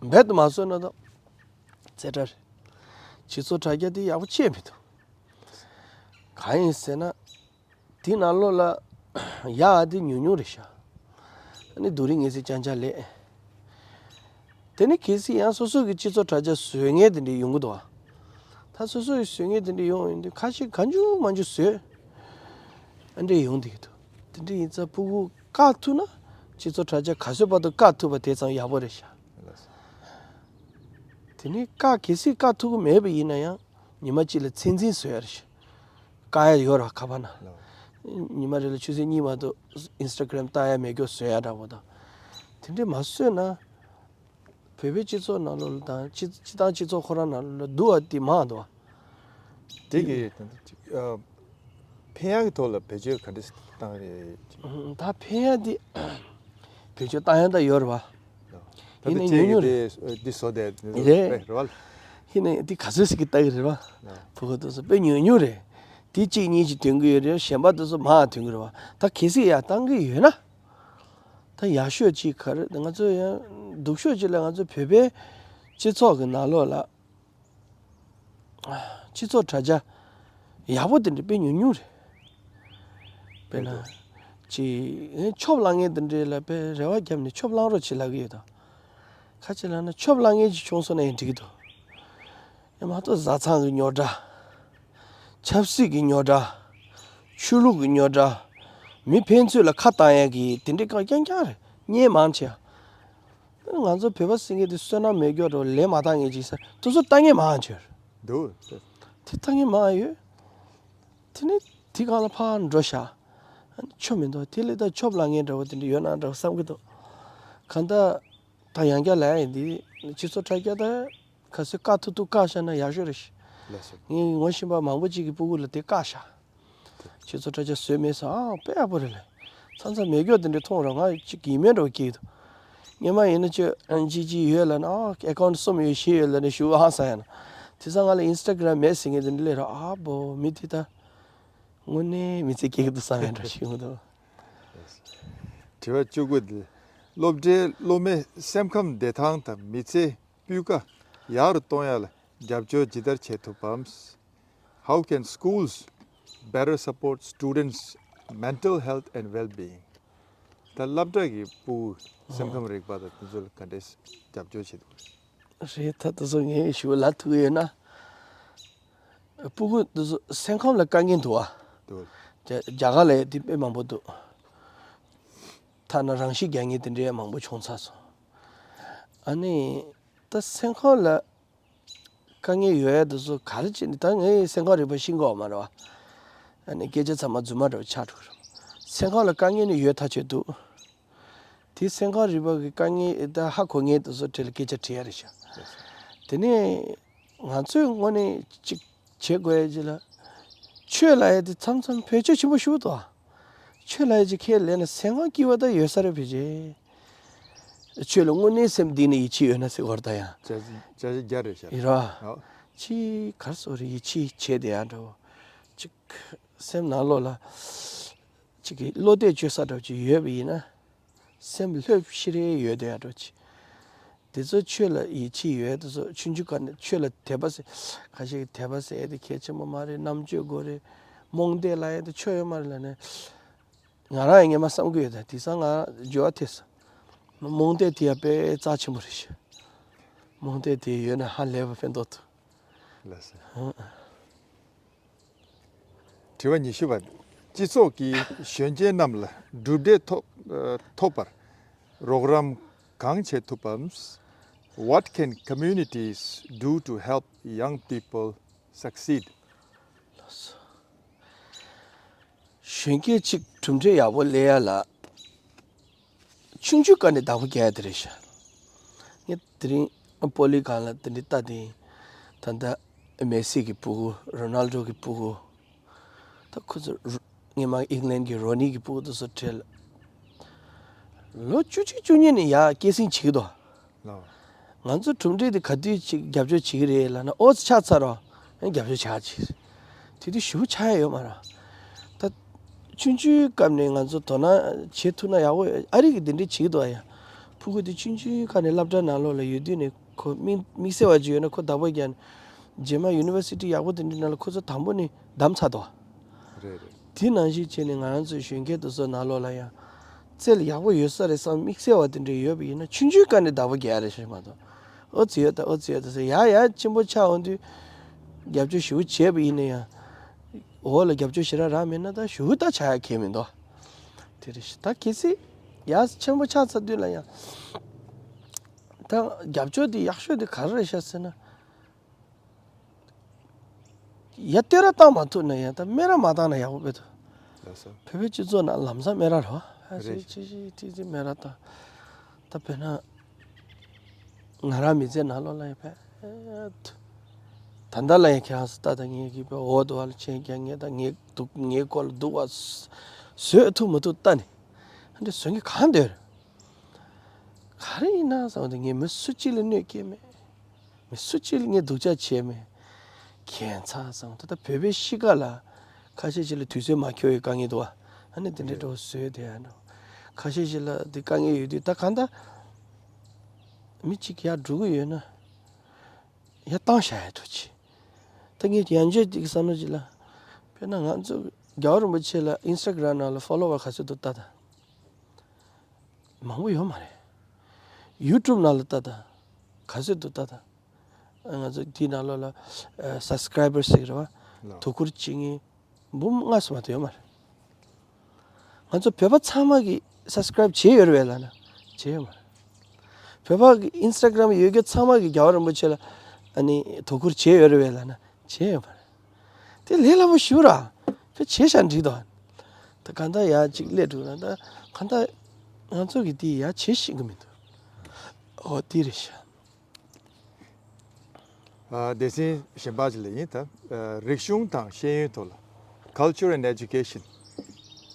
རྦད་དུ་མ་བཟོ་ན་ད་ཚེ་ཐར་རེད། སྤྱི་ཚོགས་དྲ་རྒྱ་དེ་ཡག་པོ་ཅི་ཡང་མི་འདུག་གང་ཡིན་ཟེར་ན། དེ་ནང་ལོགས་ལ་ཡག་དེ་ཉུང་ཉུང་རེད་ཤག་ཨ་ནི་སྡུག་རུས་ངེས་ཚིག་རྐྱང་རྐྱང་ལས། དེ་ནི་གལ་སྲིད་ཡང་སོ་སོ་གི་སྤྱི་ཚོགས་དྲ་རྒྱ་བཟོ་མཁན་དེ་འདྲ་ཡོང་གི་འདུག་བ། ད་སོ་སོ་ཡི་བཟོ་མཁན་དེ་འདྲ་ཡོང་ཡོང་དུས་ཁ་ཤས་གང་བྱུང་མང་བྱུང་བཟོས། ཨ་འདྲ་ཡོང་བསྡད་ཀྱི་འདུག་དེ་འདྲ་ཡིན་ཙང་སྤུ་གུ་བཀག་ཐུབ་ན་སྤྱི་ཚོགས་དྲ་རྒྱ་ག་ཚོད་བར་དུ་བཀག་ཐུབ་པ་དེ་ཙམ་ཡག་པོ་རེད་ཤག་དེ་ནི་བཀག་གལ་སྲིད་བཀག་ཐུབ་ཀྱི་མེད་པ་ཡིན་ན་ཡང་ཉི་མ་གཅིག་ལ་ཚད་འཛིན་བཟོ་ཡ་རེད་ཤག་བཀག་ཡ་ཡོད་ར་ཁ་པར་ནང་། ལགས། ཉི་མ་རེ་ལ་ཆུ་ཚོད་གཉིས་བར་དུ་ཨིན་སི་ཊ་གྷི་རམ་ལྟ་ཡ་མེད་རྒྱུ་བཟོ་ཡ་འདྲ་པོ་དང་། དེ་འདྲས་མ་བཟོས་ན། བོད་པའི་སྤྱི་ཚོགས་ནང་ལོགས་ལ་དང་སྤྱི་སྤྱི་བཏང་སྤྱི་ཚོགས་ཁོ་རང་ནང་ལོགས་ལ་སྡུག་པ་དེ་མང་འདུག་བ། དེ་གི་ད་ལྟ་ཅིག་ཨ། ཕན་ཡག་གི་ཐོག་ལ་བེད་སྤྱོད་ག་འདྲས་བཏང་རེད་ཅིག་ད་ཕན་ཡག་དེ་བེད་སྤྱོད་བཏང་ཡག་ད་ཡོད་རེད་བ། ད་ཡིན་ནའི་ལྟ་ཉུང་ཉུང་རེད། ཅིག་འདི་བཟོ་དེ་རེད་རེད་བ། ཡིན་ནའི་འདི་ག་ཚོད་ཞིག་གི་ལྟ་གི་རེད་བ། ཕྲུ་གུ་དེ་ཚོ་དཔེ་ཉུང་ཉུང་རེད། དེ་གཅིག་གཉིས་ཅིག་ཐོན་གི་ཡོད་རེད། གཞན་པ་དེ་ཚོ་མང་ཐོན་གི་རེད་བ། ད་གལ་སྲིད་ཡག་བཏང་གི་ཡོད་ན། ད་ཡག་ཤོས་ཅིག་ག་རེ་ང་ཚོ་ཡང་སྡུག་ཤོས་ཅིག་ལ་ང་ཚོ་བོད་པའི་སྤྱི་ཚོགས་ཀྱི་ནང་ལོགས་ལ་སྤྱི་ཚོགས་དྲ་རྒྱ་ཡག་པོ་དེ་འདྲ་དཔེ་ཉུང་ཉུང་རེད། དཔེར་ན་ཅིག་ཆོབ་བསླངས་མཁན་དེ་འདྲ་ལ་དཔེ་རེ་བ་བརྒྱབ་ནས་ཆོབ་བསླངས་རོགས་བྱེད་ལབ་ཀྱི་ཡོད་དོ། ཁ་ཅིག་ལབ་ན་ཆོབ་བསླངས་མཁན་ཅིག་བྱུང་སོང་ན་ཡང་འགྲིག་གི་འདུག་ཡང་མ་གཏོགས་བཟའ་ཚང་གི་རྙོག་དྲ། ཆབ་སྲིད་ཀྱི་རྙོག་དྲ། ཆོས་ལུགས་ཀྱི་རྙོག་དྲ། མི་ཕན་ཚུན་ལ་ཁ་བཏང་ཡག་གི་དེ་འདྲའི་གང་རྐྱང་རྐྱང་རེད། བརྙན་མང་ཆེ་བ། ང་ཚོ་བོད་པ་ཟེར་མཁན་དེ་བསོད་ནམས་མེད་རྒྱུ་འདྲ་བོ་ལས་མ་བཏང་མཁན་ཅིག་ཟེར་དེ་ཚོ་ལྟ་མཁན་མང་ཆེ་བ་རེད། འདུག་དེ་ལྟ་མཁན་མང་ཡོད། དེ་ནས་དེ་སྒང་ལ་ཕར་འགྲོ་ཤག་ཆོ་མི་འདུག་དེ་ལས་ད་ཆོབ་ལངས་མཁན་འདྲ་བོ་དེ་འདྲ་ཡོད་ན་འདྲ་བོ་བསམ་གྱི་འདུག་གང་ལྟར། ད་ཡང་བསྐྱར་ལབ་ཡ་ཡིན་འདི། སྤྱི་ཚོགས་དྲ་རྒྱ་ད་ག་ཚོད་བཀག་ཐུབ་ཐུབ་བཀག་བཞག་ན་ཡག་ཤོས་རེད། ལགས་སོ། ངས་ངོ་ཤེས་པ་མང་པོ་ཅིག་གི་སྤུ་གུ་ལ་དེ་བཀག་བཞག་སྤྱི་ཚོགས་དྲ་རྒྱ་བཟོས་མེད་ཟེར། ཨ་དཔེ་ཡག་པོ་རེད་ལབ། མཚམས་མཚམས་མེད་སྐྱོ་དེ་འདྲ་མཐོང་ར་ང་ཅིག་ཡིད་སྨོན་འདྲ་བོ་སྐྱེ་གི་འདུག་སྔོན་མ་ཡིན་ན་ཅི་ཨ་ཅི་ཅི་ཡོད་ལབ་ན། ཨ་ཨེ་ཀའུན་ཊི་གསུམ་ཡོད་བཞི་ཡོད་ལབ་ན་ཞུ་ཨ་ཟེར་ཡ་ན། དེང་སང་ང་ལ་ཨིན་སི་ཊ་གྷི་རམ་མེད་ཟེར་མཁན་དེ་འདྲ་སླེབས་ར། ཨ་བོ་མི་དེ་ད་དངོས་གནས་མི་ཚེ་སྐྱེལ་གི་འདུག་བསམ་ཡ་འདྲ་ཞིག་ཡོང་གི་འདུག་དྲི་བ་བཅུ་དགུ་འདི། སློབ་གྲྭའི་སློབ་མའི་སེམས་ཁམས་བདེ་ཐང་དང་མི་ཚེའི་སྤུས་ཀ་ཡག་རུ་གཏོང་ཡ་ལ་རྒྱབ་སྐྱོར་ཇི་ལྟར་བྱེད་ཐུབ་བམ། How can schools better support students' mental health and well-being? ད་སློབ་གྲྭ་གི་སྤུ་གུ་སེམས་ཁམས་རིག་པ་དང་དེ་ཚོ་ལ་ག་འདྲས་རྒྱབ་སྐྱོར་བྱེད་ཐུབ་རེད། རེད། ད་དེ་ཚོ་ངས་ཞུ་ལབ་ཐུབ་ཡོད་ན། སྤུ་གུ་དེ་ཚོ་སེམས་ཁམས་ལ་དཀའ་ངལ་འདུག་ཨ། འདུག་རྒྱ་རྒྱ་གར་ལ་དེ་དཔེ་མང་པོ་འདུག་ཐ་ན་རང་ཤི་རྒྱག་མཁན་དེ་འདྲའི་མང་པོ་བྱུང་ཚར་སོང་། ཨ་ནི་ད་སེམས་ཁམས་ལ་དཀའ་ངལ་ཡོད་ཡ་དེ་ཚོ་ག་རེ་བྱས་ནས། ད་ངས་སེམས་ཁམས་རིག་པ་ཤེས་ཀྱི་ཡོད་མ་རེད་བ། ཨ་ནི་སྐད་ཆ་ཚང་མ་རྫུན་མ་འདྲ་བོ་ཆགས་འགྲོ་གི་རེད། སེམས་ཁམས་ལ་དཀའ་ངལ་ནི་ཡོད་ཐག་ཆོད་འདུག་དེ་སེམས་ཁམས་རིག་པ་གི་དཀའ་ངལ་ད་ཧ་གོ་མཁན་དེ་ཚོ་གྲས་ལ་སྐད་ཆ་དྲི་ཡ་རེད་ཤག་དེ་ནས་ང་ཚོས་དངོས་གནས་ཅིག་བྱེད་དགོས་ཡ་ཅིག་ལ། ཆོས་ལབ་ཡ་དེ་མཚམས་མཚམས་བེད་སྤྱོད་ཆེན་པོ་ཞིག་འདུག་ཆོས་ལབ་ཡ་ཅིག་ཁས་ལེན་ན་སེམས་ཁམས་སྐྱིད་པ་ད་ཡོད་ས་རེད་ཕལ་ཆེར། ཆོས་ལ་དངོས་གནས་སེམས་གཏིང་ནས་ཡིད་ཆེས་ཡོད་ན་ཟེར་བ་ད་ཡང་། ཅ་ཅ་རྒྱ་རེད་ཤག་ཡིན་ར། ཨོ། ཅིག་ག་རེ་ཟེར་རེད། ཡིད་ཆེས་བྱས་བསྡད་ཡ་འདྲ་བོ། ཅིག་སེམས་ནང་ལོགས་ལ་ཅིག་གི་བློ་གཏད་བཅོལ་ས་འདྲ་བོ་ཅིག་ཡོད་པ་ཡིན་ན། སེམས་ལྷོད་ཤི་རེ་ཡོད་བསྡད་ཡ་འདྲ་བོ་ཅིག་དེ་ཚོ་ཆོས་ལ་ཡིད་ཆེས་ཡོད་དེ་ཚོ་ཆུང་ཆུང་སྒང་ནས་ཆོས་ལ་དད་པ་ཟེར། ཁ་ཤས་ཀྱིས་དད་པ་ཟེར་ཡ་དེ་གལ་ཆེན་པོ་མ་རེད། རྣམ་དཔྱོད་དགོས་རེད། རྨོངས་དད་ལབ་ཡ་དེ་ཆོས་ཡོད་མ་རེད་ལབ་ནས། ང་རང་ཡང་སྔོན་མ་བསམ་གྱི་ཡོད་ད། དེང་སང་ང་འགྱུར་བ་ཐེབས་སོང་། རྨོངས་དད་དེ་ཡང་དཔེ་རྩ་ཆེན་པོ་རེད་ཤག་རྨོངས་དད་དེ་ཡོད་ན་ཧ་ལས་པ་ཕན་ཐོགས་ཐུབ། ལགས་སོ། དྲི་བ་ཉི་ཤུ་པ། སྤྱི་ཚོགས་ཀྱིས་གཞོན་སྐྱེས་རྣམས་ལ་གྲུབ་འབྲས་ཐོབ་ཨ་ཐོབ་པར་རོགས་རམ་གང་བྱེད་ཐུབ་བམ། What can communities do to help young people succeed? གཞོན་སྐྱེས་གཅིག་གྲུབ་འབྲས་ཡག་པོ་སླེབས་ཡ་ལ། ཆུང་ཆུང་སྒང་ནས་བདག་པོ་རྒྱག་ཡ་དེ་རེད་ཤག་ངས་དེ་རིང་ཨ་པོ་ལི་སྒང་ལ་དེ་འདྲ་ལྟ་དེ། ད་ལྟ་མེ་སི་གི་སྤུ་གུ། རོ་ནལ་ཌོ་གི་སྤུ་གུ། ད་ཁོ་ཚོ་རུ་སྔོན་མ་ཨིང་ལན་གྱི་རོ་ནི་གི་སྤུ་གུ་དེ་ཚོ་གྲས་ལ། ལོ་བཅུ་གཅིག་བཅུ་གཉིས་ནས་ཡར་སྐྱེད་སྲིང་བྱེད་ཀྱི་འདུག་ལགས། ང་ཚོ་གྲུབ་འབྲས་དེ་ག་དུས་ཅིག་རྒྱབ་སྐྱོར་བྱེད་ཀྱི་རེད་ལབ་ན། ཨོ་ཙི་ཆགས་ཚར་རོ། ཨེ་རྒྱབ་སྐྱོར་བྱ་ཅིག་དེ་དུས་ཞུ་ཆགས་ཡ་ཡོད་མ་རེད། ད་ཆུང་ཆུང་སྐབས་ནས་ང་ཚོ་དོ་སྣང་བྱེད་ཐུབ་ན་ཡག་པོ་ཡོད། ཨ་རི་གིས་དེ་འདྲ་བྱེད་ཀྱི་འདུག་ཨ་ཡ། ཕྲུ་གུ་དེ་ཆུང་ཆུང་སྐབས་ནས་སློབ་གྲྭ་ནང་ལོགས་ལ་ཡོད་དུས་ནས་ཁོ་དམིགས་དམིགས་བསལ་བ་ཅིག་ཡོད་ན་ཁོ་བདག་པོ་རྒྱག་ནས། རྗེས་མ་ཡུ་ནི་ཝར་སི་ཊི་ཡག་པོ་དེ་འདྲའི་ནང་ལ་ཁོ་ཚོ་དང་པོ་ནས་བདམས་ཚར་འདུག་རེད་རེད། དེ་ནང་བཞིན་བྱས་ནས་ང་རང་ཚོའི་གཞོན་སྐྱེས་དེ་ཚོ་ནང་ལོགས་ལ་ཡང་རྩལ་ཡག་པོ་ཡོད་ས་རེད་བསམ་དམིགས་བསལ་བ་དེ་འདྲ་ཡོད་པ་ཡིན་ན། ཆུང་ཆུང་སྒང་ནས་བདག་པོ་རྒྱག་ཡ་རེད་ཤག་མ་གཏོགས། ཨོ་ཙི་ཡོད་ད། ཨོ་ཙི་ཡོད་ད་ཟེར་ཡ་ཡ་ཆེན་པོ་ཆགས་འོང་དུས་རྒྱབ་སྐྱོར་ཞེ་པོ་བྱས་པ་ཡིན་ན་ཡང་། འོག་ལ་རྒྱབ་སྐྱོར་ཞེ་དྲག་རག་མེད་ན་ད་ཞེ་པོ་ད་ཆགས་ཡ་གང་ཡང་མི་འདུག་དེ་རེད་ཤག་ད་གལ་སྲིད་ཡ་ཆེན་པོ་ཆགས་ཚར་དུས་ལ་ཡང་། ད་རྒྱབ་སྐྱོར་དེ་ཡག་ཤོས་དེ་ག་རེ་རེད་ཤག་ཟེར་ན། ཡ་བསྟོད་ར་བཏང་མ་ཐུབ་ན་ཡང་ད་སྨད་ར་མ་བཏང་ན་ཡག་པོ་དཔེ་འདུག་ལགས་སོ། བོད་པའི་སྤྱི་ཚོགས་ནང་ལམ་སང་སྨད་ར་རེད་བ། ཨ་རེད། ཅི་ཅི་ཅི་ཅི་སྨད་ར་བཏང་། ད་དཔེར་ན་ང་རང་མི་ཚེ་ནང་ལོགས་ལ་ཡང་དཔེ། ད་ལྟ་ལ་ཡང་ཁྱེད་རང་ཚོ་ལྟ་ད། ངེད་ཀྱིས་དཔེ་འོག་ཏུ་བ་ལ་ཆེན་རྒྱག་ངེས་ད། ངའི་སྡུག་ངའི་སྐོར་ལ་སྡུག་པ་བཟོ་ཐུབ་མི་ཐུབ་ལྟ་ནས། ཨ་འདྲ་བཟོ་མཁན་གང་འདོད་རེད། ག་རེ་ཡིན་ན་བསམ་སྟེ་ངས་མི་སུ་གཅིག་ལ་གནོད་སྐྱེལ་མེད། མི་སུ་གཅིག་ལ་ངས་སྡུག་ཅག་བྱས་མེད། ཁྱད་མཚར་བསམ། ད་ལྟ་བོད་པའི་གཤིས་ཀ་ལ་ཁ་ཤས་ཤིག་ལ་དུས་ཚོད་མ་འཁྱོལ་བའི་དཀའ་ངལ་འདུག་བ། ཨ་ནི་དེ་འདྲའི་འགྲོ་བཟོས་དེ་ཨ་འགྲོ། ཁ་ཤས་ཤིག་ལ་དེ་དཀའ་ངལ་ཡོད་དུས་ད་གང་ལྟར་མི་གཅིག་ཡར་འགྲོ་གི་ཡོད་ན་ཡར་བཏང་བཞག་ཡ་འགྲོ་ཅི། ད་ངས་ཡང་བསྐྱར་ཅིག་བསམ་བློ་ཅིག་ལ། དཔེར་ན་ང་ཚོ་རྒྱལ་བ་རིན་པོ་ཆེ་ལ་ཨིན་སི་ཊ་གྷ་རམ་ནང་ལ་ཕོ་ལོ་ཝར་ག་ཚོད་འདུག་ལྟ་དང་། མང་པོ་ཡོད་མ་རེད། ཡུ་ཊུབ་ནང་ལ་ལྟ་དང་། ག་ཚོད་འདུག་ལྟ་དང་། ང་ཚོ་དེའི་ནང་ལོགས་ལ་ཨ་སབ་སི་ཀ་རའི་བར་ཟེར་གི་རེད་བ། ལགས། དོ་ཁུར་བྱེད་མཁན་འབུམ་ལྔ་ཙམ་མ་གཏོགས་ཡོད་མ་རེད། ང་ཚོ་བོད་པ་ཚང་མ་གིས་སབ་སི་ཀ་རའིབ་བྱས་ཡོད་རེད་པས་ལབ་ན་བྱས་ཡོད་མ་རེད། བོད་པ་གི་ཨིན་སི་ཊ་གྷ་རམ་ཡོད་མཁན་ཚང་མ་གིས་རྒྱལ་བ་རིན་པོ་ཆེ་ལ་ཨ་ནི་དོ་ཁུར་བྱས་ཡོད་རེད་པས་ལབ་ན་བྱས་ཡོད་མ་རེད། དེ་ལས་སླ་པོ་ཞེ་པོ་ར། དེ་བྱས་བཞག་འགྲིག་དོ། ད་གང་ལྟར་ཡར་གཅིག་སླེབས་འགྲོ་ན་ད་གང་ལྟར་ང་ཚོ་གིས་དེ་ཡར་བྱེད་ཤེས་ཀྱི་མི་འདུག་འོ་དེ་རེད་ཤག་ཨ་སྡེ་ཚན་གཞན་པ་ཅིག་ལ་ཡིན་ད། ཨ་རིག་གཞུང་དང་ཤེས་ཡོན་ཐོག་ལ། Culture and Education།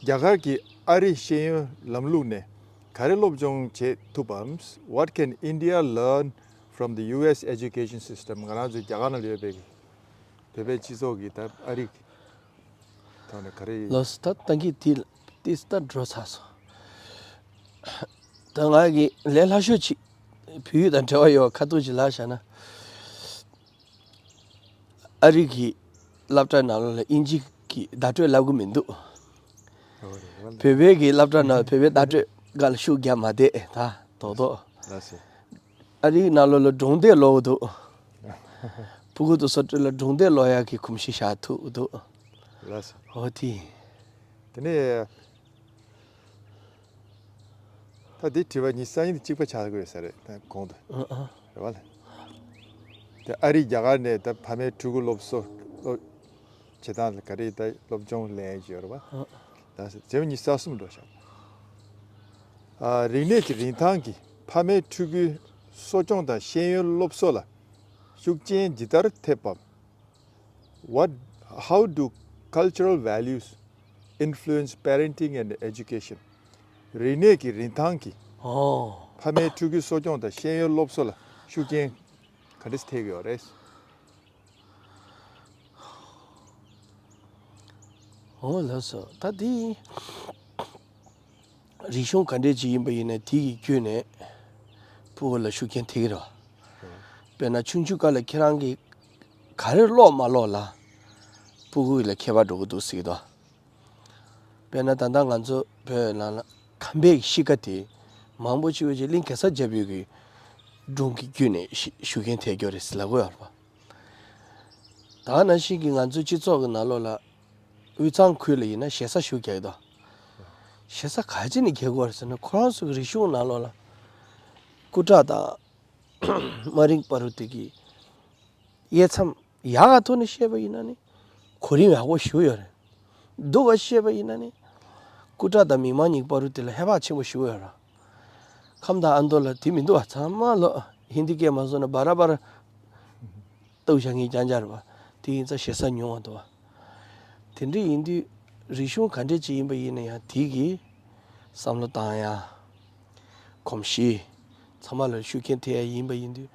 རྒྱ་གར་གྱི་ཨ་རིའི་ཤེས་ཡོན་ལམ་ལུགས་ནས་ག་རེ་སློབ་སྦྱོང་བྱེད་ཐུབ་བམ། What can India learn from the U S education system? ང་རང་ཚོའི་རྒྱ་གར་ནང་ལ་ཡོད་པའི་བོད་པའི་སྤྱི་ཚོགས་ཀྱིས་ད་ཨ་རི་ཐོག་ནས་ག་རེ། ལགས་སོ། ད་ཏང་གི་དེ་ཏིས་ད་འགྲོ་ཚར་སོང་། ད་ང་གི་ལས་སླ་ཤོས་ཅིག་བོད་ཡིག་དང་འབྲེལ་བ་ཡོད་ཁ་ཐུག་ཅིག་ལབ་བཞག་ན། ཨ་རི་གི་སློབ་གྲྭ་ནང་ལོགས་ལ་དབྱིན་ཇི་གི་བརྡ་སྤྲོད་ལབ་གི་མི་འདུག་ཨོ་རེད་བ། བོད་པའི་གི་སློབ་གྲྭ་ནང་བོད་པའི་བརྡ་སྤྲོད་སྒང་ལ་ཤུགས་རྒྱབ་མ་བསྡད་ད་རྡོག་རྡོག་ལགས་སོ། ཨ་རིའི་ནང་ལོགས་ལ་སྒྲུང་དེབ་ཀློག་གི་འདུག་ཕྲུ་གུ་དེ་ཚོ་ལ་སྒྲུང་དེབ་ཀློག་ཡག་གི་གོམས་གཤིས་བཞག་ཐུབ་ཀྱི་འདུག་ལགས་སོ། འོ་དེ། དེ་ནས་ད་འདི་དྲི་བ་ཉི་ཤུ་རྩ་གཉིས་དེ་གཅིག་པ་ཆགས་དགོས་ས་རེད་ད་གོང་དུ། ཨ་ཨ། རེད་བ་ལ། དེ་ཨ་རི་རྒྱ་གར་ནས་ད་ཕ་མའི་ཕྲུ་གུ་སློབ་གསོ་སློབ་བྱེད་སྟངས་ལ་ག་རེ་ད་སློབ་སྦྱོང་ལེན་ཡག་ཡོད་རེད་བ། ཨ། ད་འཛམ་བུ་གླིང་ཉི་ཤུ་རྩ་གསུམ་འགྲོ་ཤག་ཨ། རིག་གནས་ཀྱི་རིན་ཐང་གིས་ཕ་མའི་ཕྲུ་གུའི་གསོ་སྐྱོང་དང་ཤེས་ཡོན་སློབ་གསོ་ལ་ཤུགས་རྐྱེན་ཇི་ལྟར་ཐེབས་པ། What, how do cultural values influence parenting and education? རིག་གནས་ཀྱི་རིན་ཐང་གིས་ཨོ། ཕ་མའི་ཕྲུ་གུའི་གསོ་སྐྱོང་དང་ཤེས་ཡོན་སློབ་གསོ་ལ་ཤུགས་རྐྱེན་ག་འདྲས་ཐེབས་ཀྱི་ཡོད་རེད། འོ་ལགས་སོ། ད་འདི་རིག་གཞུང་ག་འདྲས་ཅིག་ཡིན་པ་ཡིན་ན་དེ་གི་བརྒྱུད་ནས་ཕྲུ་གུ་ལ་ཤུགས་རྐྱེན་ཐེབས་ཀྱི་རེད་བ། དཔེར་ན་ཆུང་ཆུང་སྐབས་ལ་ཁྱེད་རང་གིས་ག་རེ་ཀློག་མ་ཀློག་ལ་ཕྲུ་གུ་ལ་ཁྱད་པར་འགྲོ་གི་འདུག་ཟེར་གྱི་འདུག་དཔེར་ན་ད་ལྟ་ང་ཚོ་བོད་ནང་ལ་ཁམས་པའི་གཤིས་ཀ་དེ་མང་པོ་ཅིག་ཡོད་ཅིག་གླིང་གེ་སར་རྒྱལ་པོའི་གི་ སྒྲུང་གི་བརྒྱུད་ནས་ཞུ་ཞུ་མཁན་ཐད་ཀྱོ་རེད་ཟེར་ལབ་གོ་ཡོད་རེད་པ། ད་ནང་བཞིན་གྱི་ང་ཚོའི་སྤྱི་ཚོགས་ཀྱི་ནང་ལོགས་ལ་དབུས་གཙང་ཁུལ་ལ་ཡིན་ན་ཞེ་ས་ཞུ་རྒྱག་གི་འདུག་ཞེ་ས་ག་ཅི་ནས་རྒྱག་གི་ཡོད་རེད་ཟེར་ན། ཁོ་རང་ཚོ་གི་རིག་གཞུང་ནང་ལོགས་ལ་སྐུ་དྲག་དང་། དམའ་རིང་བར་དུ་དེ་གི་དབྱེ་མཚམས་ཡག་ག་ཐོག་ནས་བཤད་པ་ཡིན་ན་ནི་གོ་རིམ་ཡག་པོ་ཞེ་པོ་ཡོད་རེད། སྡུག་ག་བཤད་པ་ཡིན་ན་ནི་སྐུ་དྲག་དང་མི་དམངས་གཉིས་བར་དུ་དེ་ལ་ཧེ་བག་ཆེན་པོ་ཞེ་པོ་ཡོད་རེད། ཁམས་དང་ཨ་མདོ་ལ་དེ་མི་འདུག་བ། ཚང་མ་ལོ་ཧིན་དི་སྐད་མ་བཟོ་ན་བར་བར་བཏུག་བཞག་མཁན་རྐྱང་རྐྱང་རེད་པ། དེ་ཡིན་ཙང་ཞེ་ས་ཉུང་བ་འདུག་བ། དེ་འདྲ་ཡིན་དུས་རིག་གཞུང་ག་འདྲ་ཅིག་ཡིན་པ་ཡིན་ན་ཡང་དེ་གི་བསམ་བློ་བཏང་ཡ། གོམས་གཤིས། ཚང་མ་ལ་ཤུགས་རྐྱེན་ཐེབས་ཡ་ཡིན་པ་ཡིན་དུས།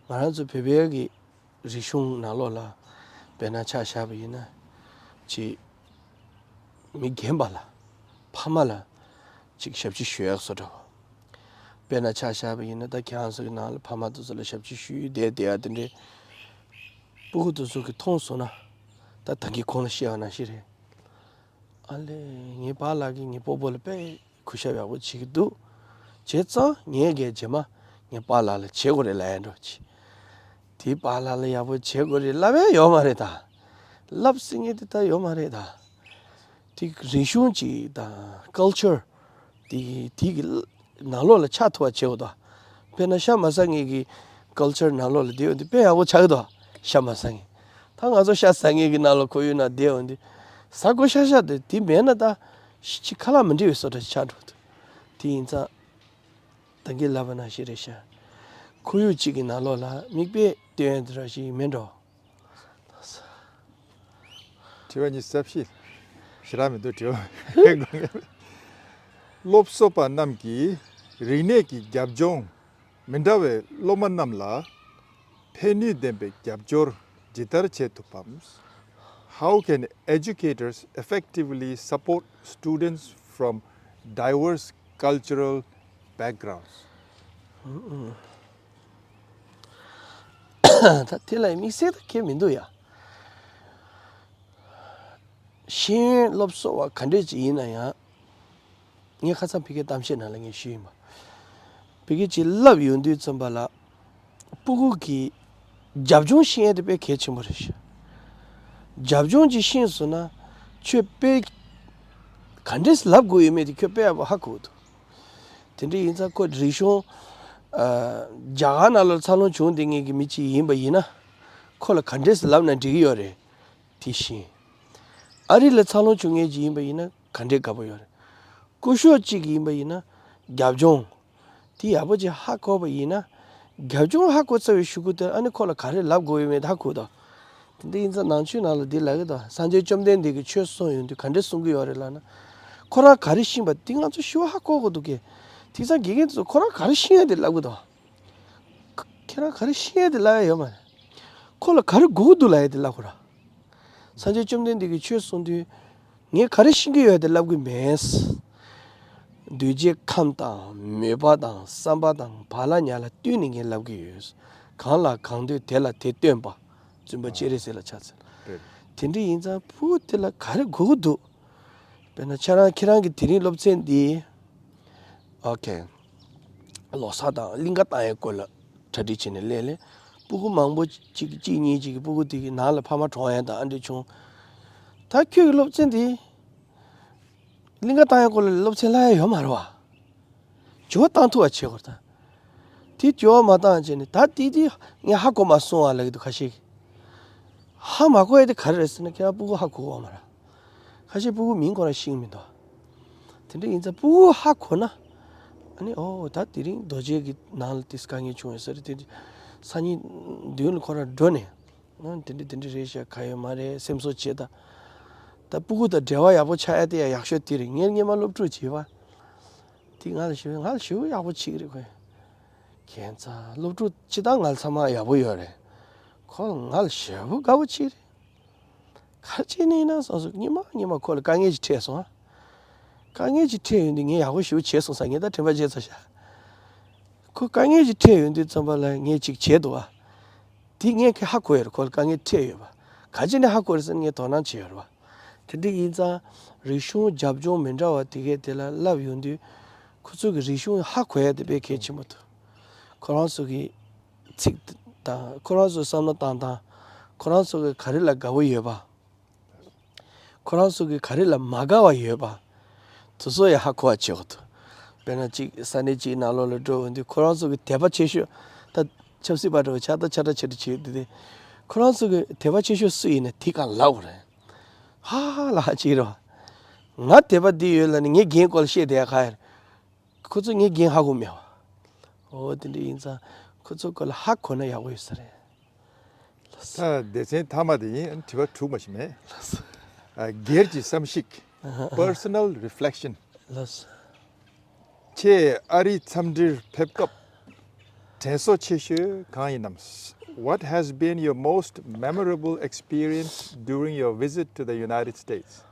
ང་རང་ཚོ་བོད་པའི་གི་རིག་གཞུང་ནང་ལོགས་ལ་དཔེར་ན་ཆ་བཞག་པ་ཡིན་ན། ཅིག་མི་རྒན་པ་ལ། ཕ་མ་ལ་ཅིག་ཞབས་ཕྱི་ཞུ་ཡག་བཟོ་འདྲ་བོ། དཔེར་ན་ཆ་བཞག་པ་ཡིན་ན། ད་ཁྱེད་རང་ཚོ་གི་ནང་ལ་ཕ་མ་དེ་ཚོ་ལ་ཞབས་ཕྱི་ཞུས་བསྡད་བསྡད་ཡ་དེ་འདྲའི་སྤུ་གུ་དེ་ཚོ་གིས་མཐོང་སོང་ན། ད་ད་གིན་གོང་ལ་བཤད་པ་ནང་བཞིན་རེད། ཨ་ལས། ངའི་པཱ་ལགས་ཀྱིས་ངའི་སྤོ་བོ་ལ་དཔེ་གུས་ཞབས་ཡག་པོ་བྱེད་ཀྱི་འདུག་བྱས་ཙང་ངས་གས་རྗེས་མ་ངའི་པཱ་ལགས་ལ་བྱེད་དགོས་རེད་ལབ་ཡ་འདྲ་བོ་ཅིག་དེའི་པཱ་ལགས་ལ་ཡག་པོ་བྱེད་དགོས་རེད་ལབ་ཡ་ཡོད་མ་རེད་ད། ལབ་སྲིད་མཁན་དེ་ད་ཡོད་མ་རེད་ད། དེ་རིག་གཞུང་ཅིག་དང་ཀལ་ཅར་དེ་དེ་གི་ནང་ལོགས་ལ་ཆགས་ཐུབ་པ་བྱེད་དགོས་ད། དཔེར་ན་ཤ་མ་ཟ་མཁན་གྱི་ཀལ་ཅར་ནང་ལོགས་ལ་བསྡད་ཡོང་དུས་དཔེ་ཡག་པོ་ཆགས་ཀྱི་འདུག་ཤ་མ་ཟ་མཁན། ད་ང་ཚོ་ཤ་ཟ་མཁན་གྱི་ནང་ལ་ཁོར་ཡུག་ནང་བསྡད་ཡོང་དུས། ཟ་དགོས་ཤ་ཤ་དེ་དེ་མེད་ན་ད་ཅིག་ཁ་ལག་མི་འགྲིག་པའི་བཟོ་འདྲ་ཞིག་ཆགས་འགྲོ་གི་འདུག་དེ་ཡིན་ཙང་ད་གིན་ལབ་པ་ནང་བཞིན་རེད་ཤག་ཁོར་ཡུག་གཅིག་གི་ནང་ལོགས་ལ་མིག་དཔེ་སྟོན་ཡ་དེ་འདྲ་ཞིག་མེད་འགྲོ། དྲི་བ་ཉི་ཤུ་རྩ་བཞི། ཞེ་དྲག་མི་འདུག་དྲི་བ། སློབ་གསོ་པ་རྣམས་ཀྱིས་རིག་གནས་ཀྱི་རྒྱབ་ལྗོངས་མི་འདྲ་བའི་སློབ་མ་རྣམས་ལ་ཕན་ནུས་ལྡན་པའི་རྒྱབ་སྐྱོར་ཇི་ལྟར་བྱེད་ཐུབ་བམ། How can educators effectively support students from diverse cultural backgrounds? ད་དེ་ལ་དམིགས་བསལ་ད་གང་ཡང་མི་འདུག་ཡ། ཤེས་ཡོན་སློབ་གསོ་བ་ག་འདྲས་ཅིག་ཡིན་ན་ཡང་། ངས་ཁ་སང་ཕ་གིའི་གཏམ་བཤད་ནང་ལ་ངས་ཞུས་ཡིན་པ། ཕ་གི་ཅིག་བསླབ་ཡོང་དུས་ཙམ་པ་ལ། སྤུ་གུ་གི་རྒྱབ་ལྗོངས་ཤེས་ཡ་དེ་དཔེ་གལ་ཆེན་པོ་རེད་ཤག་རྒྱབ་ལྗོངས་ཅིག་ཤེས་སོང་ན། ཁྱོད་དཔེ་ག་འདྲས་ལབ་དགོས་ཡོད་མེད་དེ་ཁྱོད་དཔེ་ཡག་པོ་ཧ་གོ་གི་འདུག་དེ་འདྲ་ཡིན་ཙང་ཁོ་རིག་གཞུང་། ཨ། རྒྱ་གར་ནང་ལ་འཚར་ལོངས་བྱུང་བསྡད་མཁན་གྱི་མི་གཅིག་ཡིན་པ་ཡིན་ན། ཁོ་ལ་ག་འདྲས་ལབ་ན་འགྲིག་གི་ཡོད་རེད། དེ་བཞིན། ཨ་རི་ལ་འཚར་ལོངས་བྱུང་མཁན་ཅིག་ཡིན་པ་ཡིན་ན་ག་འདྲས་དགའ་པོ་ཡོད་རེད། སྐུ་ཞབས་གཅིག་ཡིན་པ་ཡིན་ན་རྒྱབ་ལྗོངས་དེ་ཡག་པོ་ཅིག་ཧ་གོ་བ་ཡིན་ན། རྒྱབ་ལྗོངས་ཧ་གོ་ཚར་བའི་གཞུག་གུ་དེར་ཨ་ནི་ཁོ་ལ་ག་རེ་ལབ་དགོས་ཡོད་མེད་ཧ་གོ་དང་། དེ་འདྲ་ཡིན་ཙང་ནང་ཆོས་ནང་ལ་འདི་ལབ་ཀྱི་འདུག་སངས་རྒྱས་བཅོམ་ལྡན་འདས་ཀྱིས་ཆོས་གསུངས་ཡོང་དུས་ག་འདྲས་གསུང་གི་ཡོད་རེད་ལབ་ན། ཁོ་རང་ག་རེ་ཤེས་པ་དེ་ང་ཚོ་ཞེ་པོ་ཧ་གོ་དགོས་འདུག་གས། དེང་སང་དགེ་རྒན་དེ་ཚོ་ཁོ་རང་ག་རེ་ཤེས་ཡ་དེ་ལབ་ཀྱི་འདུག་ཁྱེད་རང་ག་རེ་ཤེས་ཡ་དེ་ལབ་ཡ་ཡོད་མ་རེད། ཁོ་ལ་ག་རེ་དགོས་ཀྱི་འདུག་ལབ་ཡ་དེ་ལབ་དགོས་ར། སངས་རྒྱས་བཅོམ་ལྡན་འདས་ཀྱིས་ཆོས་གསུང་དུས། ངས་ག་རེ་ཤེས་ཀྱི་ཡོད་དེ་ལབ་གི་མེད། འདུས་བྱས་ཁམས་དང་མོས་པ་དང་བསམ་པ་དང་བག་ལ་ཉལ་ལ་བསྟུན་ནས་ངས་ལབ་གི་ཡོད། གང་ལ་གང་འདོད་དེ་ལ་དེ་སྟོན་པ། བཙུན་པ་སྤྱན་རས་གཟིགས་ལ་ཕྱག་འཚལ། རེད། དེ་འདྲ་ཡིན་ཙང་སྤུ་གུ་དེ་ལ་ག་རེ་དགོས་ཀྱི་འདུག་དཔེར་ན་ཁྱེད་རང་ཁྱེད་རང་གི་དེ་རིང་སློབ་ཚན་འདི། ཨོ་ཁེ། ལོ་གསར་དང་གླིང་ག་བཏང་ཡའི་སྐོར་ལ་གྲ་སྒྲིག་བྱས་ནས་སླེབས་སླེབས། སྤུ་གུ་མང་པོ་གཅིག་གཅིག་གཉིས་གཅིག་གི་སྤུ་གུ་དེ་གི་ནང་ལ་ཕ་མ་གྲོངས་ཡ་དང་ཨ་འདྲ་བྱུང་། ད་ཁྱོད་ཀྱི་སློབ་ཚན་འདི། གླིང་ག་བཏང་ཡའི་སྐོར་ལ་སློབ་ཚན་སློབ་ཡ་ཡོད་མ་རེད་བ། འགྱུར་བ་བཏང་ཐུབ་པ་བྱེད་དགོས་ད། དེ་འགྱུར་བ་མ་བཏང་བྱས་ནས་ད་དེ་དེ་ངས་ཧ་གོ་མ་སོང་བ་ལབ་ཀྱི་འདུག་ཁ་ཤས་ཀྱིས། ཧ་མ་གོ་ཡ་དེ་ག་རེ་རེད་ཟེར་ན་ཁྱེད་རང་སྤུ་གུ་ཧ་གོ་གི་ཡོད་མ་རེད། ཁ་ཤས་སྤུ་གུ་མིང་ཁོ་རང་ཤེས་ཀྱི་མི་འདུག་དེ་འདྲ་ཡིན་ཙང་སྤུ་གུ་ཧ་གོ་ན། ཨ་ནི་ཨོ་ད་དེ་རིང་རྡོ་རྗེ་གི་ནང་ལ་དེ་དཀའ་ངལ་བྱུང་ཡོད་ས་རེད་དེ། སང་ཉིན་མདུན་ལ་ཁོ་རང་འགྲོ་ནས། ཨ་དེ་འདྲ་དེ་འདྲ་རེད་ཤག་ག་ཡོད་མ་རེད་སེམས་གསོ་བྱེད་ད། ད་སྤུ་གུ་དང་འབྲེལ་བ་ཡག་པོ་ཆགས་ཡ་དེ་ཡང་ཡག་ཤོས་དེ་རེད། ངས་སྔོན་མ་སློབ་ཕྲུག་བྱས་པ། དེ་ང་ལ་ཞེ་པོ་ང་ལ་ཞེ་པོ་ཡག་པོ་བྱེད་ཀྱི་རེད་ཁོས། ཁྱད་མཚར་སློབ་ཕྲུག་སྤྱིར་བཏང་ང་ལ་ཚང་མ་ཡག་པོ་ཡོད་རེད། ཁོ་ང་ལ་ཞེ་པོ་དགའ་པོ་བྱེད་ཀྱི་རེད། ག་རེ་བྱས་ནས་ཡིན་ན་སོང་སོང་ཉི་མ་ཉི་མ་ཁོ་ལ་དཀའ་ངལ་ཅིག་འཕྲད་སོང་ཨ། དཀའ་ངལ་ཅིག་འཕྲད་ཡོང་དུས་ངས་ཡག་པོ་ཞེ་པོ་བྱས་སོང་ས་ངས་ད་དྲན་པ་བརྗེད་ཚར་ཤག་ཁོ་དཀའ་ངལ་ཅིག་འཕྲད་ཡོང་དུས་ཙམ་པ་ལ་ངས་ཅིག་བྱས་འདུག་ཨ། དེ་ངས་ཁོས་ཧ་གོ་ཡོད་རེད་ཁོ་ལ་དཀའ་ངལ་འཕྲད་ཡོད་པ། ག་ཅི་ནས་ཧ་གོ་རེད་ཟེར་ན་ངས་དོ་སྣང་བྱས་ཡོད་རེད་པ། དེ་འདྲ་ཡིན་ཙང་རིག་གཞུང་རྒྱབ་ལྗོངས་མི་འདྲ་བ་དེ་གས་དེ་ལ་བསླབ་ཡོང་དུས། ཁོ་ཚོ་གི་རིག་གཞུང་ཧ་གོ་ཡ་དེ་དཔེ་གལ་ཆེན་པོ་འདུག་ཁོ་རང་ཚོ་གི་ཚིག་དང་ཁོ་རང་ཚོའི་བསམ་བློ་བཏང་སྟངས། ཁོ་རང་ཚོ་གི་ག་རེ་ལ་དགའ་བོ་ཡོད་པ། ཁོ་རང་ཚོ་གི་ག་རེ་ལ་མ་དགའ་བ་ཡོད་པ། དེ་ཚོ་ཡང་ཧ་གོ་བ་བྱེད་དགོས་འདུག་དཔེར་ན་གཅིག་ས་གནས་གཅིག་ནང་ལོགས་ལ་འགྲོ་འོང་དུས་ཁོ་རང་ཚོ་གི་དད་པ་ཆེ་ཤོས། ད་ཆབ་སྲིད་པ་འདྲ་བོ་ཆགས་ད་ཆགས་ད་ཆགས་ད་བྱེད་དུས་དེ། ཁོ་རང་ཚོ་གི་དད་པ་ཆེ་ཤོས་སུ་ཡིན་ན་དེ་གང་ལབ་དགོས་རེད། ཧ་ཧ་ལ་ཧ་ཅིག་རེད་བ། ང་དད་པ་འདི་ཡོད་ལ་ནི་ངའི་འགན་སྐོར་ལ་བཤད་བསྡད་ཡ་ག་ཡ་རེད། ཁོ་ཚོ་ངའི་འགན་ཧ་གོ་མེད་བ། འོ་དེ་འདྲ་ཡིན་ཙང་ཁོ་ཚོ་སྐོར་ལ་ཧ་གོ་ན་ཡག་པོ་ཡོད་ས་རེད། ལགས་སོ། ད་སྡེ་ཚན་མཐའ་མ་དེ་ཡིན། དྲི་བ་དྲུག་མ་ཞིག་མེད། ལགས་སོ། ཨ། སྒེར་གྱི་བསམ་གཞིག Personal reflection. ལགས་སོ། ཁྱེད་ཨ་རིའི་འཚམས་འདྲིར་ཕེབས་སྐབས་དྲན་གསོ་ཆེ་ཤོས་གང་ཡིན་ནམ། What has been your most memorable experience during your visit to the United States?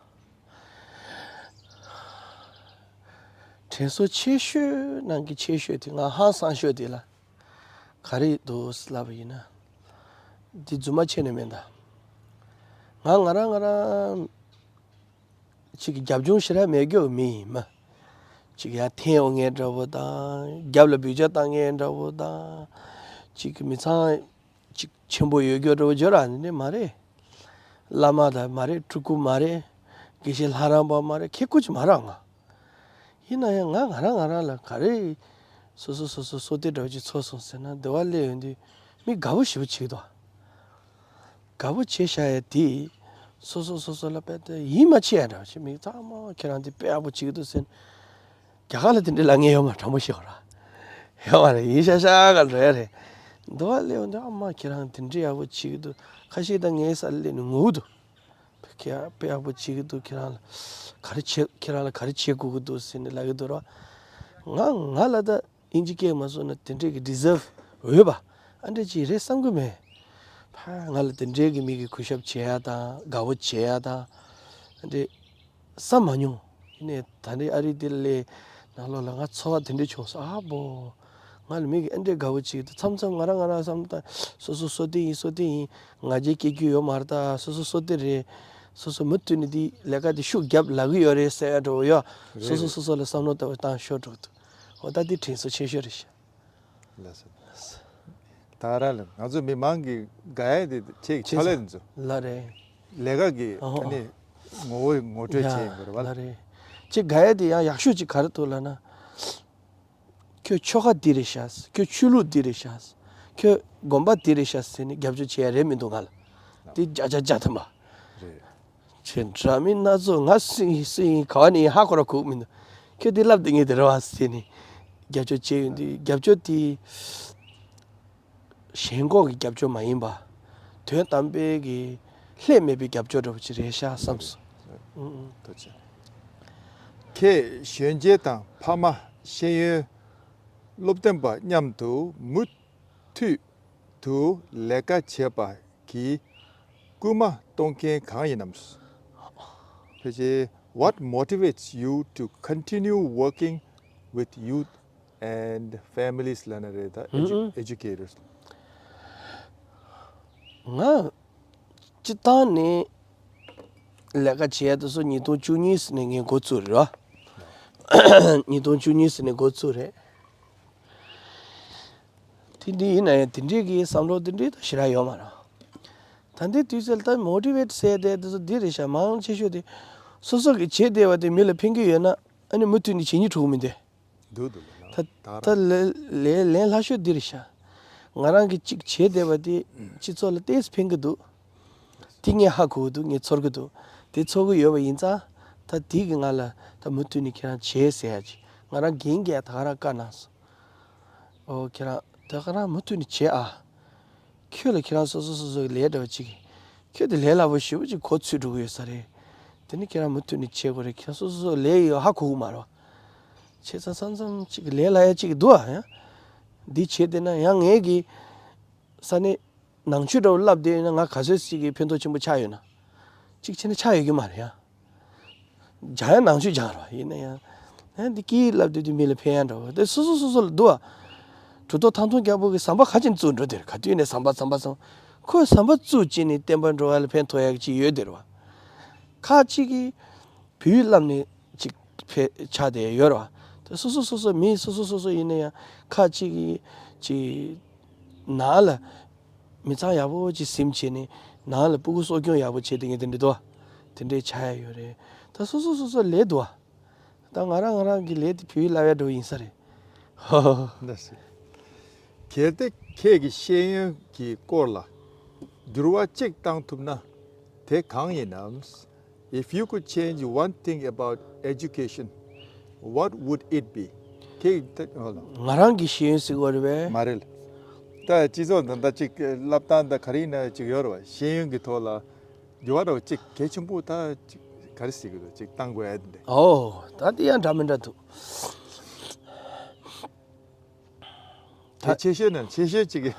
དྲན་གསོ་ཆེ་ཤོས་ནང་གི་ཆེ་ཤོས་དེ་ང་ཧང་སང་ཤོས་དེ་ལ་ག་རེ་འདུག་ལབ་པ་ཡིན་ན། འདི་རྫུན་མ་བྱས་ནས་མིན་ད། ང་ང་རང་ང་རང་ཅིག་གི་རྒྱབ་ལྗོངས་ཞེ་དྲག་མེད་རྒྱུ་མི་ཡིན་མ། ཅིག་ཡར་འཐེན་འོང་མཁན་འདྲ་བོ་དང་། རྒྱབ་ལ་འབུད་རྒྱག་བཏང་མཁན་འདྲ་བོ་དང་། ཅིག་གི་མི་ཚང་ཅིག་ཆེན་པོ་ཡོད་རྒྱུ་འདྲ་བོ་བརྗོད་ར་ནི་མ་རེད། བླ་མ་དང་མ་རེད། སྤྲུལ་སྐུ་མ་རེད། དགེ་བཤེས་ལྷ་རམས་པ་མ་རེད། མཁས་དགུ་ཅིག་མ་རེད་ང་། ཡིན་ན་ཡང་ང་ང་རང་ང་རང་ལ་ག་རེ། སོ་སོ་སོ་སོ་བསོད་བདེ་འདྲ་བོ་ཅིག་ཚོར་སོང་ཟེར་ན། འདི་བ་སླེབས་ཡོང་དུས་མི་དགའ་བོ་ཞེ་པོ་བྱེད་ཀྱི་འདུག་དགའ་བོ་བྱེད་བཞག་ཡ་དེ། སོ་སོ་སོ་སོ་ལ་དཔེ་དེ་ཡིད་མ་ཆེས་ཡ་འདྲ་བོ་ཅིག་མི་ཚང་མ་ཁྱེད་རང་དེ་དཔེ་ཡག་པོ་བྱེད་ཀྱི་འདུག་ཟེར་ན། རྒྱ་གར་ལ་དེ་འདྲའི་ལབ་མཁན་ཡོད་མ། དྲང་པོ་བཤད་པ་ར། ཡོད་མ་རེད། ཡིན་ཤག་ཤག་ག་འགྲོ་ཡ་རེད། འདི་བ་སླེབས་ཡོང་དུས་ཨ་མ་ཁྱེད་རང་དེ་འདྲའི་ཡག་པོ་བྱེད་ཀྱི་འདུག་ཁ་ཤས་ད་ངའི་ས་ལ་སླེབས་ནས་ངུ་གི་འདུག་ཁྱེད་དཔེ་ཡག་པོ་བྱེད་ཀྱི་འདུག་ཁྱེད་རང་ལ་ག་རེ་བྱེད། ཁྱེད་རང་ལ་ག་རེ་བྱེད་དགོས་ཀྱི་འདུག་ཟེར་ནས་ལབ་ཀྱི་འདུག་ར། ང་ང་ལ་ད་དབྱིན་ཇི་སྐད་མ་སོང་ན་དེ་འདྲས་ཀྱི་ཌི་ཛརབ་འོས་པ་ཨ་འདྲས་ཅིག་རེད་བསམ་གྱི་མེད། ཕ་ང་ལ་དེ་འདྲས་ཀྱི་མི་གི་གུས་ཞབས་བྱེད་ཡ་དང་དགའ་བོ་བྱེད་ཡ་དང་ཨ་འདྲས་བསམ་མ་མྱོང་། ཡིན་ནའི་ད་ནི་ཨ་རི་འདི་ལ་སླེབས་ནང་ལོགས་ལ་ང་ཚོར་བ་དེ་འདྲས་བྱུང་སོང་། ཨ་བོ། ང་ལ་མི་གི་ཨ་འདྲས་དགའ་བོ་བྱེད་ཀྱི་འདུག་མཚམས་མཚམས་ང་རང་ང་རང་བསམ་བློ་བཏང་། སོ་སོ་བསོད་བདེ་ཡིན། བསོད་བདེ་ཡིན། ང་རྒྱལ་སྐྱེ་རྒྱུ་ཡོད་མ་རེད། ད་སོ་སོ་བསོད་བདེ་རེད། སོ་སོ་མུ་མཐུད་ནས་འདི་ལས་ཀ་འདི་ཤུགས་རྒྱབ་ལབ་ཀྱི་ཡོད་རེད་ཟེར་ཡ་འདྲ་བོ་ཡོད། རེད། སོ་སོ་རེད། སོ་སོ་ལ་བསམ་བློ་ལྟ་བུ་བཏང་ཤོར་འགྲོ་གི་འདུག་འོ་ད་འདི་དྲན་གསོ་ཆེ་ཤོས་རེད་ཤག་ལགས་སོ། ད་ར་ལ་ང་ཚོ་མི་མང་གི་དགའ་ཡ་དེ་ཁྱེད་ཀྱི་ཕྱག་ལས་དེ་ཚོ་ལ་རེད། ལས་ཀ་གི་ཨོ་ཨ་ནི་ངོ་བོ་ངོ་སྤྲོད་བྱེད་ཡིན་དགོས་རེད་བ། ལ་རེད། ཁྱེད་དགའ་ཡ་དེ་ཡང་ཡག་ཤོས་ཅིག་ག་རེ་འདུག་ལབ་ན། ཁྱོད་ཆོལ་ཁ་འདི་རེད་ཤག་ཁྱོད་ཆོས་ལུགས་འདི་རེད་ཤག་ཁྱོད་དགོན་པ་འདི་རེད་ཤག་ཟེར་ནས་རྒྱབ་སྐྱོར་བྱེད་ཡ་རེད་མི་འདུག་ང་ལ། དེ་བརྒྱ་ཆ་བརྒྱ་ཐམ་པ་རེད། ཁྱེད་འདྲ་མི་སྣ་ཚོགས་ང་སུ་ཡིན་སུ་ཡིན་ག་བ་ནས་ཡིན་ཧ་གོ་ར་གོ་གི་མི་འདུག་ཁྱོད་འདི་ལབ་བསྡད་མཁན་དེ་རེད་བ་ཟེར་ནས་རྒྱབ་སྐྱོར་བྱས་ཡོང་དུས་རྒྱབ་སྐྱོར་དེ་ཞེན་ཁོག་གི་རྒྱབ་སྐྱོར་མ་ཡིན་པ། དོན་དམ་པའི་གི་ལྷད་མེད་པའི་རྒྱབ་སྐྱོར་འདྲ་པོ་ཅིག་རེད་ཤག་བསམ་སོང་། ཨུ་ཨུ། ཐུགས་རྗེ་ཆེ། ཁྱེད་གཞོན་སྐྱེས་དང་ཕ་མ་ཤེས་ཡོན་སློབ་སྟོན་པ་མཉམ་དུ་མུ་མཐུད་དུ་ལས་ཀ་བྱེད་པ་གི་སྐུལ་མ་གཏོང་མཁན་གང་ཡིན་ནམ། ཕལ་ཆེར། What motivates you to continue working with youth and families ལབ་ན་རེད་ད། ཨུ་ཨུ། Educators. ང་སྤྱིར་བཏང་ནས་ལས་ཀ་བྱེད་ཡ་དེ་ཚོ་ཉིས་སྟོང་བཅུ་གཉིས་ནས་ངས་འགོ་བཙུགས་རེད་བ། ཉིས་སྟོང་བཅུ་གཉིས་ནས་འགོ་བཙུགས་རེད། དེ་འདྲ་ཡིན་ན་ཡང་དེ་འདྲའི་གི་བསམ་བློ་དེ་འདྲའི་ད་ཞེ་དྲག་ཡོད་མ་རེད། ད་ལྟའི་དུས་ཚོད་ལ་ད་མོ་ཊི་ཝེ་ཊི་ཟེར་དེ་དེ་ཚོ་འདི་རེད་ཤག་མང་ཆེ་ཤོས་དེ་སོ་སོ་གི་བྱེད་བདེ་བ་དེ་མི་ལ་ཕན་གི་ཡོད་ན་ཨ་ནི་མུ་མཐུད་ནས་བྱེད་སྙིང་བྲོ་གི་མི་འདུག་འདུག་འདུག་ལ་ད་ད་ད་ལས་ལས་ལན་སླ་ཤོས་འདི་རེད་ཤག་ང་རང་གི་གཅིག་བྱེད་བདེ་བ་དེ་སྤྱི་ཚོགས་ལ་ཏོག་ཙམ་ཕན་གི་འདུག་དེ་ངས་ཧ་གོ་གི་འདུག་ངས་ཚོར་གི་འདུག་དེ་ཚོར་གི་ཡོད་པ་ཡིན་ཙང་ད་དེ་གི་ང་ལ་ད་མུ་མཐུད་ནས་ཁྱེད་རང་བྱེད་ཟེར་ཡ་ཅིག་ང་རང་རྒན་གྱིས་ད་ག་རང་བཀའ་གནང་སོང་། ཨོ་ཁྱེད་རང་ད་ག་རང་མུ་མཐུད་ནས་བྱེད་ཨ། ཁྱོད་ལ་ཁྱེད་རང་སོ་སོ་སོ་སོ་གི་ལས་འདྲ་བ་ཅིག་ཁྱོད་དེ་ལས་སླ་པོ་ཞེ་པོ་ཅིག་གོ་ཚོད་འགྲོ་གི་ཡོད་ས་རེད། དེ་ནི་ཁྱེད་རང་མུ་མཐུད་ནས་བྱེད་དགོས་རེད། ཁྱེད་སོ་སོ་སོ་ལས་ཡོད་ཧ་གོ་གི་མ་རེད་བ། བྱས་ཙང་མཚམས་མཚམས་ཅིག་ལས་སླ་ཡ་ཅིག་འདུག་ཨ་ཡང་། འདི་བྱས་བསྡད་ན་ཡང་ངས་གི་ས་ནས་ནང་ཆོས་འདྲ་བོ་བསླབ་བསྡད་ཡོད་ན་ང་ག་ཚོད་ཅིག་གི་ཕན་ཐོགས་ཆེན་པོ་ཆགས་ཡོད་ན། ཅིག་བྱས་ན་ཆགས་ཡོད་ཀྱི་མ་རེད་ཡང་། སྦྱང་ཡ་ནང་ཆོས་སྦྱང་རོགས་ཡིན་ན་ཡང་། ཨ་འདི་སྐད་ཡིག་བསླབ་དུས་དེ་མི་ལ་ཕན་ཡ་འདྲ་བོ་དེ་སོ་སོ་སོ་སོ་ལ་འདུག་ཨ། གྲུབ་ཐོབ་ཐང་སྟོང་རྒྱལ་པོ་གི་ཟམ་པ་ག་ཅིག་བཙུགས་འགྲོ་དེར་ག་དུས་ནས་ཟམ་པ་ཟམ་པ་ཟམ། ཁོས་ཟམ་པ་བཙུགས་བྱས་ནས་བསྟན་པ་འགྲོ་བ་ལ་ཕན་ཐོགས་ཡ་གི་ཅིག་ཡོད་དེར་བ། ཁ་ཅིག་གིས་བོད་ཡིག་བསླབ་ནས་ཅིག་ཕེ་ཆགས་དེ་ཡོད་རེད་བ། དེ་སོ་སོ་སོ་སོ་མི་སོ་སོ་སོ་སོ་ཡིན་ན་ཡང་ཁ་ཅིག་གིས་ ཅིག་ནང་ལ་མི་ཚང་ཡག་པོ་ཅིག་ཟིན་བྱས་ནས་ནང་ལ་སྤུ་གུ་གསོ་སྐྱོང་ཡག་པོ་བྱས་དེ་ངས་དེ་འདྲ་འདུག་བ། དེ་འདྲའི་ཆགས་ཡ་ཡོད་རེད། ད་སོ་སོ་སོ་སོ་ལས་འདུག་བ། ད་ང་རང་ང་རང་གི་ལས་དེ་བུའི་བསླབ་ཡ་འགྲོ་ཡིན་ས་རེད། ཧོ་ཧོ། ལགས་སོ། གལ་ཏེ་ཁྱེད་ཀྱིས་ཤེས་ཡོན་གྱི་སྐོར་ལ་འགྱུར་བ་གཅིག་བཏང་ཐུབ་ན་དེ་གང་ཡིན་ནམ། If you could change one thing about education, what would it be? ཁྱེད་ཀྱིས་ད་ཧོ་ལ། ང་རང་གི་ཤེས་ཡོན་ཟེར་དགོས་རེད་པས། མ་རེད། ད་སྤྱི་ཚོགས་ད་ལྟ་གཅིག་བསླབ་སྟངས་ད་ག་རེ་ཡིན་ན་གཅིག་ཡོད་རེད་བ། ཤེས་ཡོན་གྱི་ཐོག་ལ་འགྱུར་བ་འདྲ་བོ་གཅིག་གལ་ཆེན་པོ་ད་གཅིག་ག་རེ་ཟེར་གི་འདུག་གཅིག་བཏང་དགོས་ཡ་དེ་འདྲ། ཨོ་ད་དེ་ཡང་འདྲ་མི་འདྲ་འདུག་དེ་ཆེ་ཤོས་ནས་ཆེ་ཤོས་གཅིག་གི་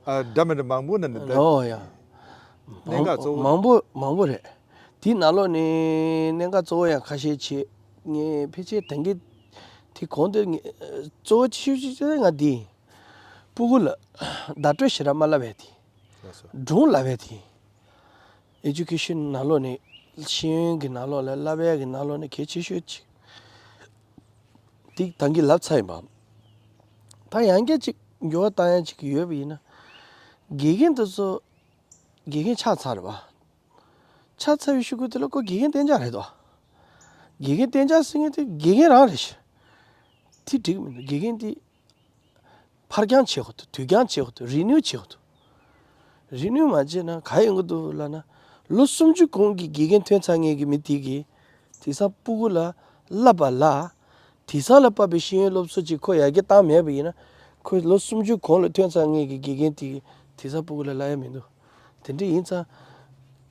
ཨ་འདྲ་མི་འདྲ་མང་པོ་ནས་འདི་ལྟ། ཨོ་ཡ། གནད་འགག་གཙོ་བོ། མང་པོ་མང་པོ་རེད། དེའི་ནང་ལོགས་ནས་གནད་འགག་གཙོ་བོ་ཡང་ཁ་ཤས་བྱས། ངས་ཕལ་ཆེར་ད་གིན་དེ་གོང་དེ་ངས་གཙོ་བོ་ཆེ་ཤོས་ཅིག་ང་འདི་ཡིན། སྤུ་གུ་ལ་བརྡ་སྤྲོད་ཞེ་དྲག་མ་བསླབ་པའི་དེ། ལགས་སོ། སྒྲུང་བསླབ་པའི་དེ། ཨེ་ཇུ་ཀེ་ཤན་ནང་ལོགས་ནས་ཤེས་ཡོན་གྱི་ནང་ལོགས་ལ་བསླབ་པའི་གི་ནང་ལོགས་ནས་གལ་ཆེ་ཤོས་ཅིག་དེ་ད་གིན་ལབ་ཚར་ཡིན་པ། ད་ཡང་བསྐྱར་ཅིག་འགྱུར་བ་བཏང་ཡ་ཅིག་ཡོད་པ་ཡིན་ན། དགེ་རྒན་དེ་ཚོ་དགེ་རྒན་ཆགས་ཚར་རེད་བ། ཆགས་ཚར་བའི་གཞུག་གུ་དེ་ལ་ཁོ་དགེ་རྒན་གཏན་འཇགས་རེད་དོ། དགེ་རྒན་གཏན་འཇགས་ཟེར་མཁན་དེ་དགེ་རྒན་རང་རེད་ཤག་དེ་འགྲིག་མི་འདུག་དགེ་རྒན་དེ་ཕར་འགྱངས་བྱེད་དགོས་འདུག་དུས་འགྱངས་བྱེད་དགོས་འདུག་རི་ནིའུ་བྱེད་དགོས་འདུག་རི་ནིའུ་མ་བྱས་ན་ག་ཡོང་གི་འདུག་ལབ་ན། ལོ་སུམ་ཅུ་གོང་གི་དགེ་རྒན་ཐོན་ཚར་མཁན་གྱི་མི་དེ་གིས་དེང་སང་སྤུ་གུ་ལ་བསླབ་པ་ལ། དེང་སང་ལ་དཔག་པའི་ཤེས་ཡོན་སློབ་གསོ་ཅིག་ཁོ་ཡར་རྒྱས་བཏང་མེད་པ་ཡིན་ན། ཁོ་ལོ་སུམ་ཅུ་གོང་ལ་ཐོན་ཚར་མཁན་གྱི་དགེ་རྒན་དེ་དེང་སང་སྤུ་གུ་ལ་བསླབ་ཡ་མི་འདུག་དེ་འདྲ་ཡིན་ཙང་།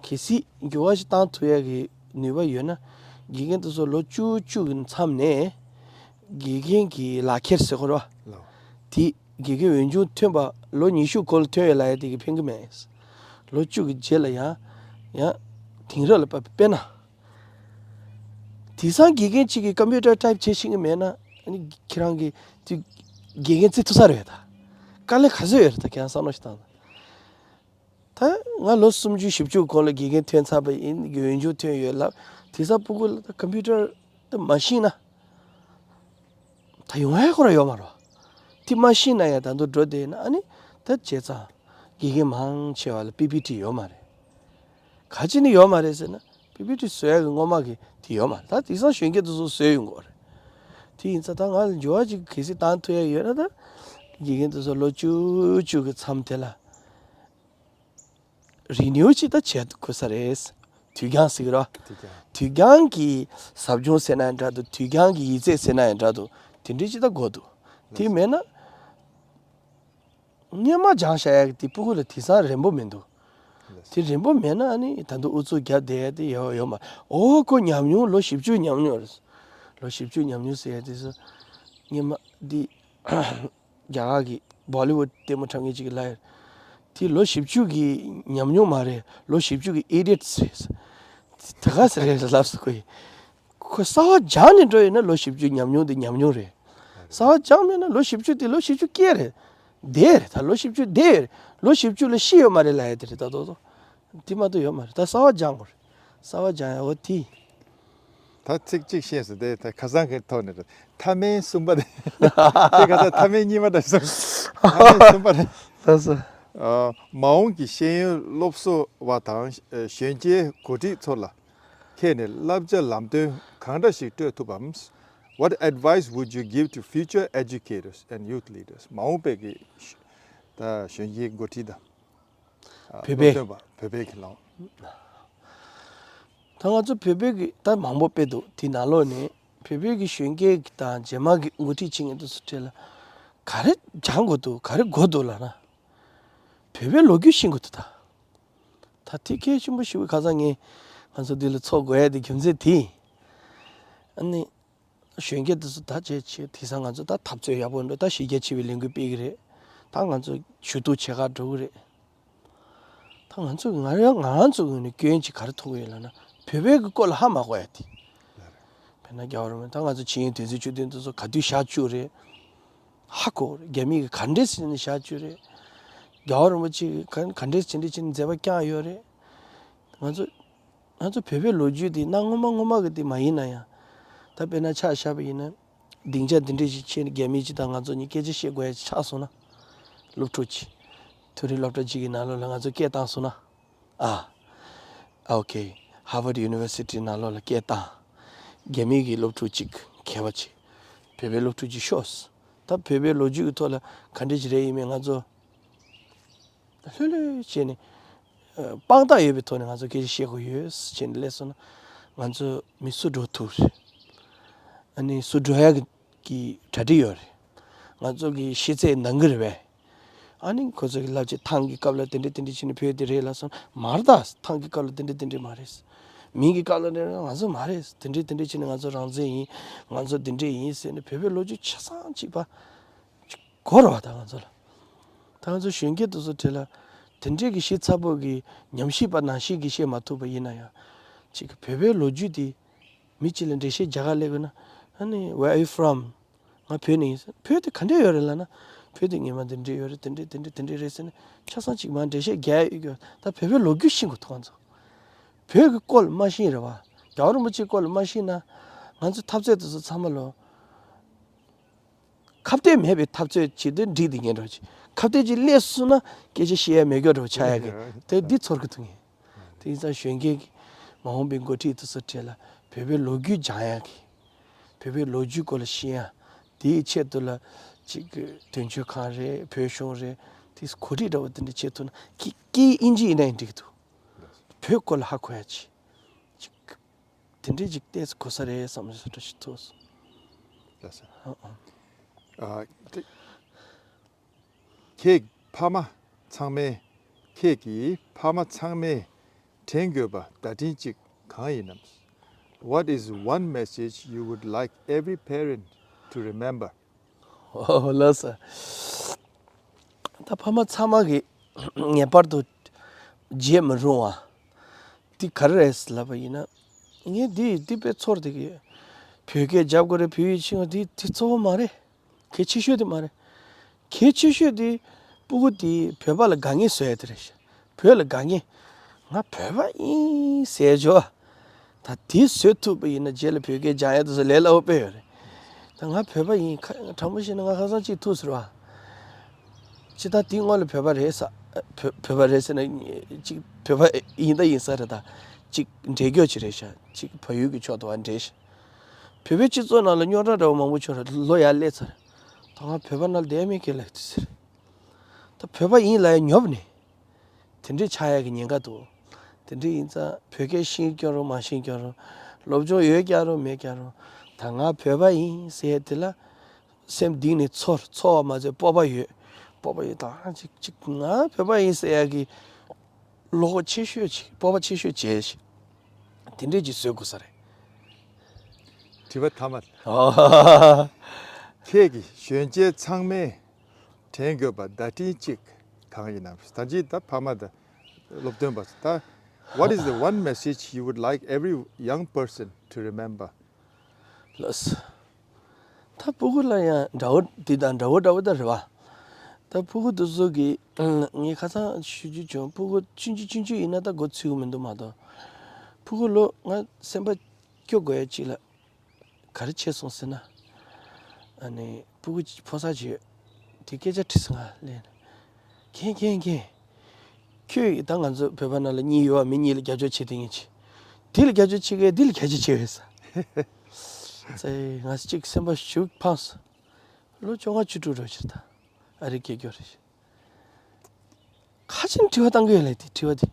གལ་སྲིད་འགྱུར་བ་ཞིག་བཏང་ཐུབ་ཡ་གི་ནུས་པ་ཡོད་ན། དགེ་རྒན་དེ་ཚོ་ལོ་བཅུ་བཅུ་གི་མཚམས་ནས་དགེ་རྒན་གྱི་ལག་ཁྱེར་ཟེར་དགོས་རེད་བ། ལགས། དེ་དགེ་རྒན་འོས་སྦྱོང་ཐོན་པ་ལོ་ཉི་ཤུ་གོང་ལ་ཐོན་ཡོད་ལབ་ཡ་དེ་གིས་ཕན་གི་མེད། ལོ་བཅུ་གི་རྗེས་ལ་ཡང་ཡང་དེང་རབས་ལ་དཔག་པའི་དཔེར་ན། དེང་སང་དགེ་རྒན་གཅིག་གིས་ཀམ་པུ་ཊར་ཊའིབ་བྱེད་ཤེས་ཀྱི་མེད་ན། ཨ་ནི་ཁྱེད་རང་གིས་དེ་དགེ་རྒན་བརྩི་ཐུབ་ས་རེད་ད། དཀའ་ལས་ག་ཚོད་ཡོད་རེད་ད། ཁྱེད་རང་བསམ་བློ་ཞིག་བཏང་ན། ད་ང་ལོ་སུམ་ཅུ་བཞི་བཅུ་གོང་ལ་དགེ་རྒན་ཐོན་ཚར་བ་ཡིན། འོས་སྦྱོང་ཐོན་ཡོད་ལབ། དེང་སང་སྤུ་གུ་ལ་ད་ཀམ་པུ་ཊར་ད་མ་ཤེས་ན། ད་ཡོང་ཡ་ཁོ་རང་ཡོད་མ་རེད། དེ་མ་ཤེས་ན་ཡང་ད་དུང་འགྲོ་བསྡད་ན། ཨ་ནི་ད་བྱས་ཙང་དགེ་རྒན་མང་ཆེ་བ་ལ་པི་པི་ཊི་ཡོད་མ་རེད། ག་ཅི་ནས་ཡོད་མ་རེད་ཟེར་ན། པི་པི་ཊི་བཟོ་ཡ་གི་སྔོན་མ་གི་དེ་ཡོད་མ་རེད། ད་དེང་སང་གཞོན་སྐྱེས་དེ་ཚོ་བཟོས་ཡོང་གི་རེད། དེ་ཡིན་ཙང་ད་ང་ལ་འགྱུར་བ་ཅིག་གལ་སྲིད་བཏང་ཐུབ་ཡ་ཡོད་ན། ད་དགེ་རྒན་དེ་ཚོ་ལོ་བཅུ་བཅུ་གི་མཚམས་དེ་ལ་རི་ནིའུ་ཅིག་ད་བྱེད་དགོས་ས་རེད། དུས་འགྱངས་ཟེར་གི་རེད། དུས་འགྱངས། དུས་འགྱངས་ཀྱི་ཟབ་སྦྱོང་ཟེར་ན་འདྲ་འདུག་དུས་འགྱངས་ཀྱི་ཡིག་ཚད་ཟེར་ན་ཡང་འདྲ་འདུག་དེ་འདྲ་ཅིག་ད་དགོས་འདུག་དེ་མེད་ན། སྔོན་མ་སྦྱངས་བཞག་ཡག་གི་དེ་སྤུ་གུ་ལ་དེང་སང་རན་པོ་མི་འདུག་དེ་རན་པོ་མེད་ན་ཨ་ནི་ད་དུང་ཨུ་ཚུགས་རྒྱབ་བསྡད་ཡ་དེ་ཡོད་ཡོད་མ། ཨོ་ཁོ་ཉམས་མྱོང་ལོ་བཞི་བཅུ་ཉམས་མྱོང་རེད། ལོ་བཞི་བཅུ་ཉམས་མྱོང་ཟེར་ཡ་དེ་ཚོ་སྔོན་མ་འདི་རྒྱ་གར་གྱི་བོ་ལི་བུཌ་ལྟད་མོ་འཁྲབ་མཁན་ཅིག་གིས་ལབ་ཡ། དེ་ལོ་བཞི་བཅུ་གི་ཉམས་མྱོང་མ་རེད། ལོ་བཞི་བཅུ་གི་ཨི་ཌི་ཡཊ་རེད། ད་ག་ཟེ་རེད་ལབ་སོང་ཁོས། ཁོ་གསར་བ་སྦྱངས་ནས་འགྲོ་ཡོད་ན་ལོ་བཞི་བཅུ་ཉམས་མྱོང་དེ་ཉམས་མྱོང་རེད། གསར་བ་སྦྱངས་མེད་ན་ལོ་བཞི་བཅུ་དེ་ལོ་བཞི་བཅུ་སྐྱེལ་རེད། བསྡད་རེད། ད་ལོ་བཞི་བཅུ་བསྡད་ཡོད་རེད། ལོ་བཞི་བཅུ་ལ་ཤི་ཡོད་མ་རེད་ལབ་ཡ་དེ་རེད། ད་དོ་དོ་དེ་མ་གཏོགས་ཡོད་མ་རེད། ད་གསར་བ་སྦྱང་དགོས་རེད། གསར་བ་སྦྱང་ཡ་འོ་དེ། ད་ཚིག་གཅིག་ཤེས་སོང་དེ། ད་ཁ་སང་གི་ཐོག་ནས་རེད། མཐའ་མའི་གསུམ་པ་དེ། དེ་ཁ་སང་མཐའ་མའི་གཉིས་པ་འདྲ་སོང་། མཐའ་མའི་གསུམ་པ་རེད། ལགས་སོ། ཨ། མ་འོངས་ཀྱི་ཤེས་ཡོན་སློབ་གསོ་བ་དང་གཞོན་སྐྱེས་འགོ་ཁྲིད་ཚོ་ལ་ཁྱེད་ནས་བསླབ་བྱ་ལམ་སྟོན་གང་འདྲ་ཞིག་སྤྲོད་ཐུབ་བམ། What advice would you give to future educators and youth leaders? མ་འོངས་པའི་གི་ད་གཞོན་སྐྱེས་འགོ་ཁྲིད་དང་། ཨ། བོད་པའི། སློབ་སྟོན་པ་བོད་པའི་གི་ལམ། ད་ང་ཚོ་བོད་པའི་གི་ད་མང་པོ་དཔེ་འདུག་དེ་ནང་ལོགས་ནས་བོད་པའི་གི་གཞོན་སྐྱེས་གི་དང་རྗེས་མ་གི་འགོ་ཁྲིད་བྱེད་མཁན་དེ་ཚོ་གྲས་ལ་ག་རེ་སྦྱང་དགོས་འདུག་ག་རེ་དགོས་འདུག་ལབ་ན། བོད་པའི་ལོ་རྒྱུས་ཤེས་དགོས་འདུག་ད། ད་དེ་གལ་ཆེན་པོ་ཞིག་ཁ་སང་ངས་ང་ཚོ་འདི་ལ་ཚོགས་དགོས་ཡ་དེ་རྒྱུ་མཚན་དེ། ཨ་ནི། གཞོན་སྐྱེས་དེ་ཚོ་ད་བྱས་བྱས་དེང་སང་ང་ཚོ་ད་འཐབ་རྩོད་ཡག་པོ་འགྲོ། ད་གཞི་རྒྱ་ཆེ་བའི་ལས་འགུལ་སྤེལ་གི་རེད། ད་ང་ཚོ་ཞུ་གཏུག་བྱེད་གར་འགྲོ་གི་རེད། ད་ང་ཚོ་ང་རང་ང་རང་ཚོ་ངོས་ནས་སྐྱོན་ཅིག་ག་རེ་མཐོང་གི་ཡོད་ལབ་ན། བོད་པའི་གི་སྐོར་ལ་ཧ་མ་གོ་ཡ་དེ། དཔེར་ན་རྒྱལ་བ་རིན་པོ་ཆེ། ད་ང་ཚོ་ཆིངས་ཡིག་དོན་ཚན་བཅུ་བདུན་དེ་ཚོ་ག་དུས་བཞག་བཅུག་རེད། ཧ་གོ་རེད། རྒྱ་མི་གིས་ག་འདྲས་ཟེར་ནས་བཞག་བཅུག་རེད། རྒྱལ་བ་རིན་པོ་ཆེ་གིས་ག་ག་འདྲས་ཟེར་འདྲས་བྱས་ནས་མཛད་པ་བསྐྱངས་ཡོད་རེད། ང་ཚོ་ང་ཚོ་བོད་པའི་ལོ་རྒྱུས་དེ་གནའ་སྔོན་མ་སྔོན་མ་གི་དེ་མ་ཡིན་ན་ཡང་། ད་དཔེར་ན་ཆ་བཞག་པ་ཡིན་ན། སྡིངས་ཆ་འདི་འདྲས་ཞིག་ཕྱེ་ནས་རྒྱ་མི་སྤྱི་དང་ང་ཚོ་གཉིས་སྐད་ཆ་བཤད་དགོས་ཡ་ཆགས་སོང་ན། སློབ་ཕྲུག་ཅིག་མཐོ་རིམ་སློབ་གྲྭ་གཅིག་གི་ནང་ལོགས་ལ་ང་ཚོ་སྐད་བཏང་སོང་ན། ཨ། ཨ་ཨོ་ཁེ། Harvard University་ནང་ལོགས་ལ་སྐད་བཏང་། རྒྱ་མི་གི་སློབ་ཕྲུག་ཅིག་མཁས་པ་ཅིག་བོད་པའི་སློབ་ཕྲུག་ཅིག་ཤོག་ད་བོད་པའི་ལོ་རྒྱུས་ཀྱི་ཐོག་ལ་ག་འདྲ་ཞིག་རེད་ཡིན་མིན་ང་ཚོ་ལྷོད་ལྷོད་བྱས་ནས། ཨ། དཔང་རྟགས་ཡོད་པའི་ཐོག་ནས་ང་ཚོ་སྐད་ཆ་བཤད་དགོས་ཡོད་ཟེར་བྱས་ནས་སླེབས་སོང་ན། ང་ཚོ་མི་སུ་འགྲོ་ཐུབ་རེད། ཨ་ནི་སུ་འགྲོ་ཡག་གི་གྲ་སྒྲིག་ཡོད་རེད། ང་ཚོ་གི་ཤེས་ཚད་འདང་གི་རེད་པས། ཨ་ནི་ཁོ་ཚོ་གི་ལབ་བྱས་ཐང་གི་སྐབས་ལ་དེ་འདྲ་དེ་འདྲ་བྱས་ནས་བོད་དེ་རེད་ལབ་སོང་། མ་རེད་ད། ཐང་གི་སྐབས་ལ་དེ་འདྲ་དེ་འདྲ་མ་རེད། མིང་གི་སྐབས་ལ་དེ་ང་ཚོ་མ་རེད། དེ་འདྲ་དེ་འདྲ་བྱས་ནས་ང་ཚོ་རང་བཙན་ཡིན། ང་ཚོ་དེ་འདྲ་ཡིན་ཟེར་ནས་བོད་པའི་ལོ་རྒྱུས་ཆ་ཚང་གཅིག་པ་གོ་རེད་པ། ད་ང་ཚོ་ལ། ད་ང་ཚོ་གཞོན་སྐྱེས་དེ་ཚོ་གྲས་ལ་དེ་འདྲའི་གི་ཤེས་ཚ་པོ་གི་ཉམས་ཞིབ་པ་ནང་བཞིན་གི་བཤད་མ་ཐུབ་པ་ཡིན་ན་ཡང་། གཅིག་གི་བོད་པའི་ལོ་རྒྱུས་དེ་མི་གཅིག་ལ་འགྲེལ་བཤད་རྒྱག་ག་སླེབས་དགོས་ན། ཨ་ནི། Where are you from? ང་བོད་ནས་ཡིན་ཟེར། བོད་དེ་ག་འདྲ་ཡོད་རེད་ལབ་ན། བོད་དེ་སྔོན་མ་འདི་འདྲ་ཡོད་རེད། དེ་འདྲ་དེ་འདྲ་དེ་འདྲ་རེད་ཟེར་ནས་ཆ་ཚང་གཅིག་མ་འགྲེལ་བཤད་རྒྱག་ཡོད་རྒྱུ། ད་བོད་པའི་ལོ་རྒྱུས་ཤེས་དགོས་ཐུག་ང་ཚོ། བོད་ཀྱི་སྐོར་མ་ཤེས་རེད་པ། རྒྱལ་བ་རིན་པོ་ཆེའི་སྐོར་ལ་མ་ཤེས་ན། ང་ཚོའི་འཐབ་རྩོད་དེ་ཚོ་ཚང་མ་ལོ། ཁ་གཏད་མེད་པའི་འཐབ་རྩོད་བྱེད་དུས་འགྲིག་དེ་ཉན་འགྲོ་ཆེ། ཁ་གཏད་ཅིག་སླེབས་སོང་ན་སྐད་ཆ་བཤད་ཡ་མེད་སྐྱོ་འགྲོ་ཆགས་ཡ་གི། དེ་འདི་ཚོར་གི་འདུག་ངས། དེ་ཡིན་ཙང་གཞོན་སྐྱེས་ཀྱི་མ་འོངས་པའི་འགོ་ཁྲིད་དེ་ཚོ་གྲས་ལ་བོད་པའི་ལོ་རྒྱུས་སྦྱང་ཡ་གི། བོད་པའི་ལོ་རྒྱུས་སྐོར་ལ་ཤེས་ཡ། དེའི་ཆེད་དུ་ལ་ཅིག་གི་དོན་གཅོད་ཁང་རེད། བོད་གཞུང་རེད། དེ་གོ་སྒྲིག་འདྲ་བོ་དེ་འདྲ་བྱེད་ཐུབ་ན། སྐད་སྐད་ཨིན་ཇི་ཡིན་ན་ཡང་འགྲིག་གི་འདུག་བོད་སྐོར་ལ་ཧ་གོ་ཡ་ཅིག་ཅིག་དེ་འདྲའི་ཅིག་ཏོག་ཙམ་གོ་ས་རེད་བསམ་བསམ་འདྲ་ཞིག་ཐུག་སོང་། ལགས་སོ། ཨ་ཨ། ཨ། དེ། ཁྱེད་ཕ་མ་ཚང་མས། ཁྱེད་ཀྱི་ཕ་མ་ཚང་མས་དྲན་དགོས་པ་བརྡ་འཕྲིན་གཅིག་གང་ཡིན་ནམ། What is one message you would like every parent to remember? ཨོ་ལགས་སོ། ད་ཕ་མ་ཚང་མ་གིས་ངེས་པར་དུ་བརྗེད་མི་རུང་བ་འདི་ག་རེ་རེད་ལབ་པ་ཡིན་ན། ངས་འདི་འདི་དཔེ་ཚོར་བསྡད་ཀྱི་ཡོད། བོད་སྐད་རྒྱབ་དགོས་རེད། བོད་ཡིག་ཤེས་དགོས། འདི་འདི་གཙོ་བོ་མ་རེད། གལ་ཆེ་ཤོས་དེ་མ་རེད། གལ་ཆེ་ཤོས་དེ་སྤུ་གུ་དེ་བོད་པ་ལ་དགའ་ངེས་བཟོ་ཡ་དེ་རེད་ཤག་བོད་ལ་དགའ་ངེས། ང་བོད་པ་ཡིན་ཟེར་ཆོག་ད་དེ་བཟོ་ཐུབ་པ་ཡིན་ན་རྗེས་ལ་བོད་སྐད་སྦྱང་ཡ་དེ་ཚོ་ལས་སླ་པོ་དཔེ་ཡོད་རེད། ད་ང་བོད་པ་ཡིན། ཁ་དྲང་པོ་བཤད་ན་ང་ཁ་སང་གཅིག་ཐུག་ཟེར་བ། ཅི་ད་དེའི་སྔོན་ལ་བོད་པ་རེད་ས། བོད་བོད་པ་རེད་ཟེར་ན་ཅིག་བོད་པ་ཡིན་ད་ཡིན་ས་རེད། ད་ཅིག་འདྲེ་སྐྱོ་ཅིག་རེད་ཤག་ཅིག་བལ་ཡུལ་གྱི་ཕྱོགས་དུ་བ་འདྲེ་ཤག་བོད་པའི་སྤྱི་ཚོགས་ནང་ལ་རྙོག་དྲ་འདྲ་བོ་མང་པོ་བྱུང་རེད། ལོ་ཡར་སླེབས་ཚར། ད་ང་བོད་པ་ནང་ལ་བསྡད་མེད་ཀྱི་ལབ་དུས་ཟེར། ད་བོད་པ་ཡིན་ལབ་ཡ་ཉོབ་ནས། དེ་འདྲའི་ཆགས་ཡ་གི་ཉེན་ཁ་འདུག་དེ་འདྲ་ཡིན་ཙང་བོད་སྐད་ཤེས་ཀྱང་རུང་མ་ཤེས་ཀྱང་རུང་། སློབ་སྦྱོང་ཡོད་ཀྱང་རུང་མེད་ཀྱང་རུང་། ད་ང་བོད་པ་ཡིན་ཟེར་ཡ་དེ་ལ་སེམས་གཏིང་ནས་ཚོར། ཚོར་བ་མ་ཟད་སྤོབས་པ་ཡོད། སྤོབས་པ་ཡོད། ད་ཅིག་ཅིག་ང་བོད་པ་ཡིན་ཟེར་ཡ་གི་བློ་ཁོག་ཆེ་ཤོས་ཅིག་སྤོབས་པ་ཆེ་ཤོས་བྱས་ཤིག་དེ་འདྲས་ཅིག་བཟོ་དགོས་ས་རེད། དྲི་བ་མཐའ་མ། ཁྱེད་ཀྱིས་གཞོན་སྐྱེས་ཚང་མས་དྲན་དགོས་པ་བརྡ་འཕྲིན་གཅིག་གང་ཡིན་ནམ། ད་ཅི་ད་ཕ་མ་དང་སློབ་སྟོན་པ་ཚོ་ད། What is the one message you would like every young person to remember? ལགས། ད་ཕྲུ་གུ་ལ་ཡང་འདྲ་བོ་འདི་དང་འདྲ་བོ་འདྲ་བོ་ད་རེད་བ། ད་ཕྲུ་གུ་དེ་ཚོ་གི་ངས་ཁ་སང་ཞུ་རྒྱུ་བྱུང་། ཕྲུ་གུ་ཆུང་ཆུང་ཆུང་ཆུང་ཡིན་ན་ད་མགོ་ཚོས་ཀྱི་མི་འདུག་མ་གཏོགས། ཕྲུ་གུ་ལོ་ང་སེམས་པ་སྐྱོ་དགོས་ཡ་གཅིག་ལ། ག་རེ་བྱས་སོང་ཟེར་ན། ཨ་ནི་ཕྲུ་གུ་ཕོ་གསར་ཅིག་ཡོད། དེ་སྐད་ཆ་དྲིས་སོང་ང་ལན། མཁྱེན་མཁྱེན་མཁྱེན། ཁྱོད་ད་ང་ཚོ་བོད་པ་ནང་ལ་གཉིས་ཡོད་པ་མི་གཉིས་ལ་རྒྱབ་སྐྱོར་བྱེད་དེ་ངེས་ཅི། དེ་ལ་རྒྱབ་སྐྱོར་བྱེད་གི་འདི་ལ་རྒྱབ་སྐྱོར་བྱེད་འོས་ས། ཙེ་ང་གཅིག་སེམས་པ་ཞུགས་ཕངས་སོང་། ལོ་བཅོ་ལྔ་བཅུ་དྲུག་རེད་ཕྱིར་ད། ཨ་རི་སྐད་སྐྱོར་རེད། ཁ་ཆེམས་དྲི་བ་བཏང་གི་ཡོད་ལ་དེ་དྲི་བ་དེ།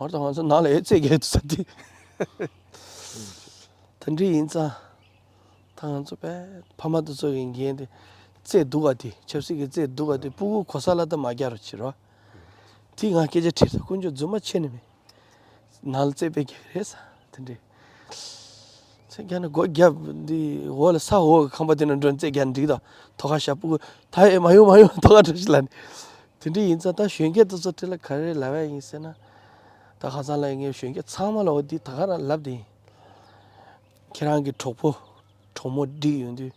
མར་དང་ང་ཚོ་ནང་ལ་ཨེ་རྩེད་རྒྱག་ཏུ་ས་དེ། དེ་འདྲ་ཡིན་ཙང་། ད་ང་ཚོ་པས་ཕ་མ་དེ་ཚོ་གི་འགན་དེ། རྩེད་སྡུག་ག་དེ་ཆབ་སྲིད་ཀྱི་རྩེད་སྡུག་ག་དེ་ཕྲུ་གུ་གོ་ས་ལ་ད་མ་རྒྱག་རོགས་བྱེད་རོགས། དེ་ང་སྐད་ཆ་དྲིས་ད་དཀོན་མཆོག་རྫུན་མ་ཆེ་ནི་མེད། ནང་ལ་རྩེད་དཔེ་རྒྱག་གི་རེད་ས་དེ་འདྲས། རྩེད་རྒྱག་ན་སྒོ་རྒྱབ་འདི་འོག་ལ་ས་འོག་གི་ཁང་པ་དེ་ན་འགྲོ་རྩེད་རྒྱག་ན་འགྲིག་ད། ཐོག་ཁ་ཤ་སྤུ་གུ་ད་ཨེ་མ་ཡོང་མ་ཡོང་ཐོག་ཁ་འགྲོ་ཞིག་ལ་ནི། དེ་འདྲས་ཡིན་ཙང་ད་གཞོན་སྐྱེས་དེ་ཚོ་དེ་ལ་ག་རེ་ལབ་ཡ་ཡིན་ཟེར་ན། ད་ཁ་སང་ལ་ངས་གཞོན་སྐྱེས་ཚང་མ་ལ་འོ་འདི་ད་ག་རང་ལབ་དེ་ཡིན། ཁྱེད་རང་གི་གྲོགས་པོ་གྲོགས་མོ་འགྲིག་ཡོང་དུས།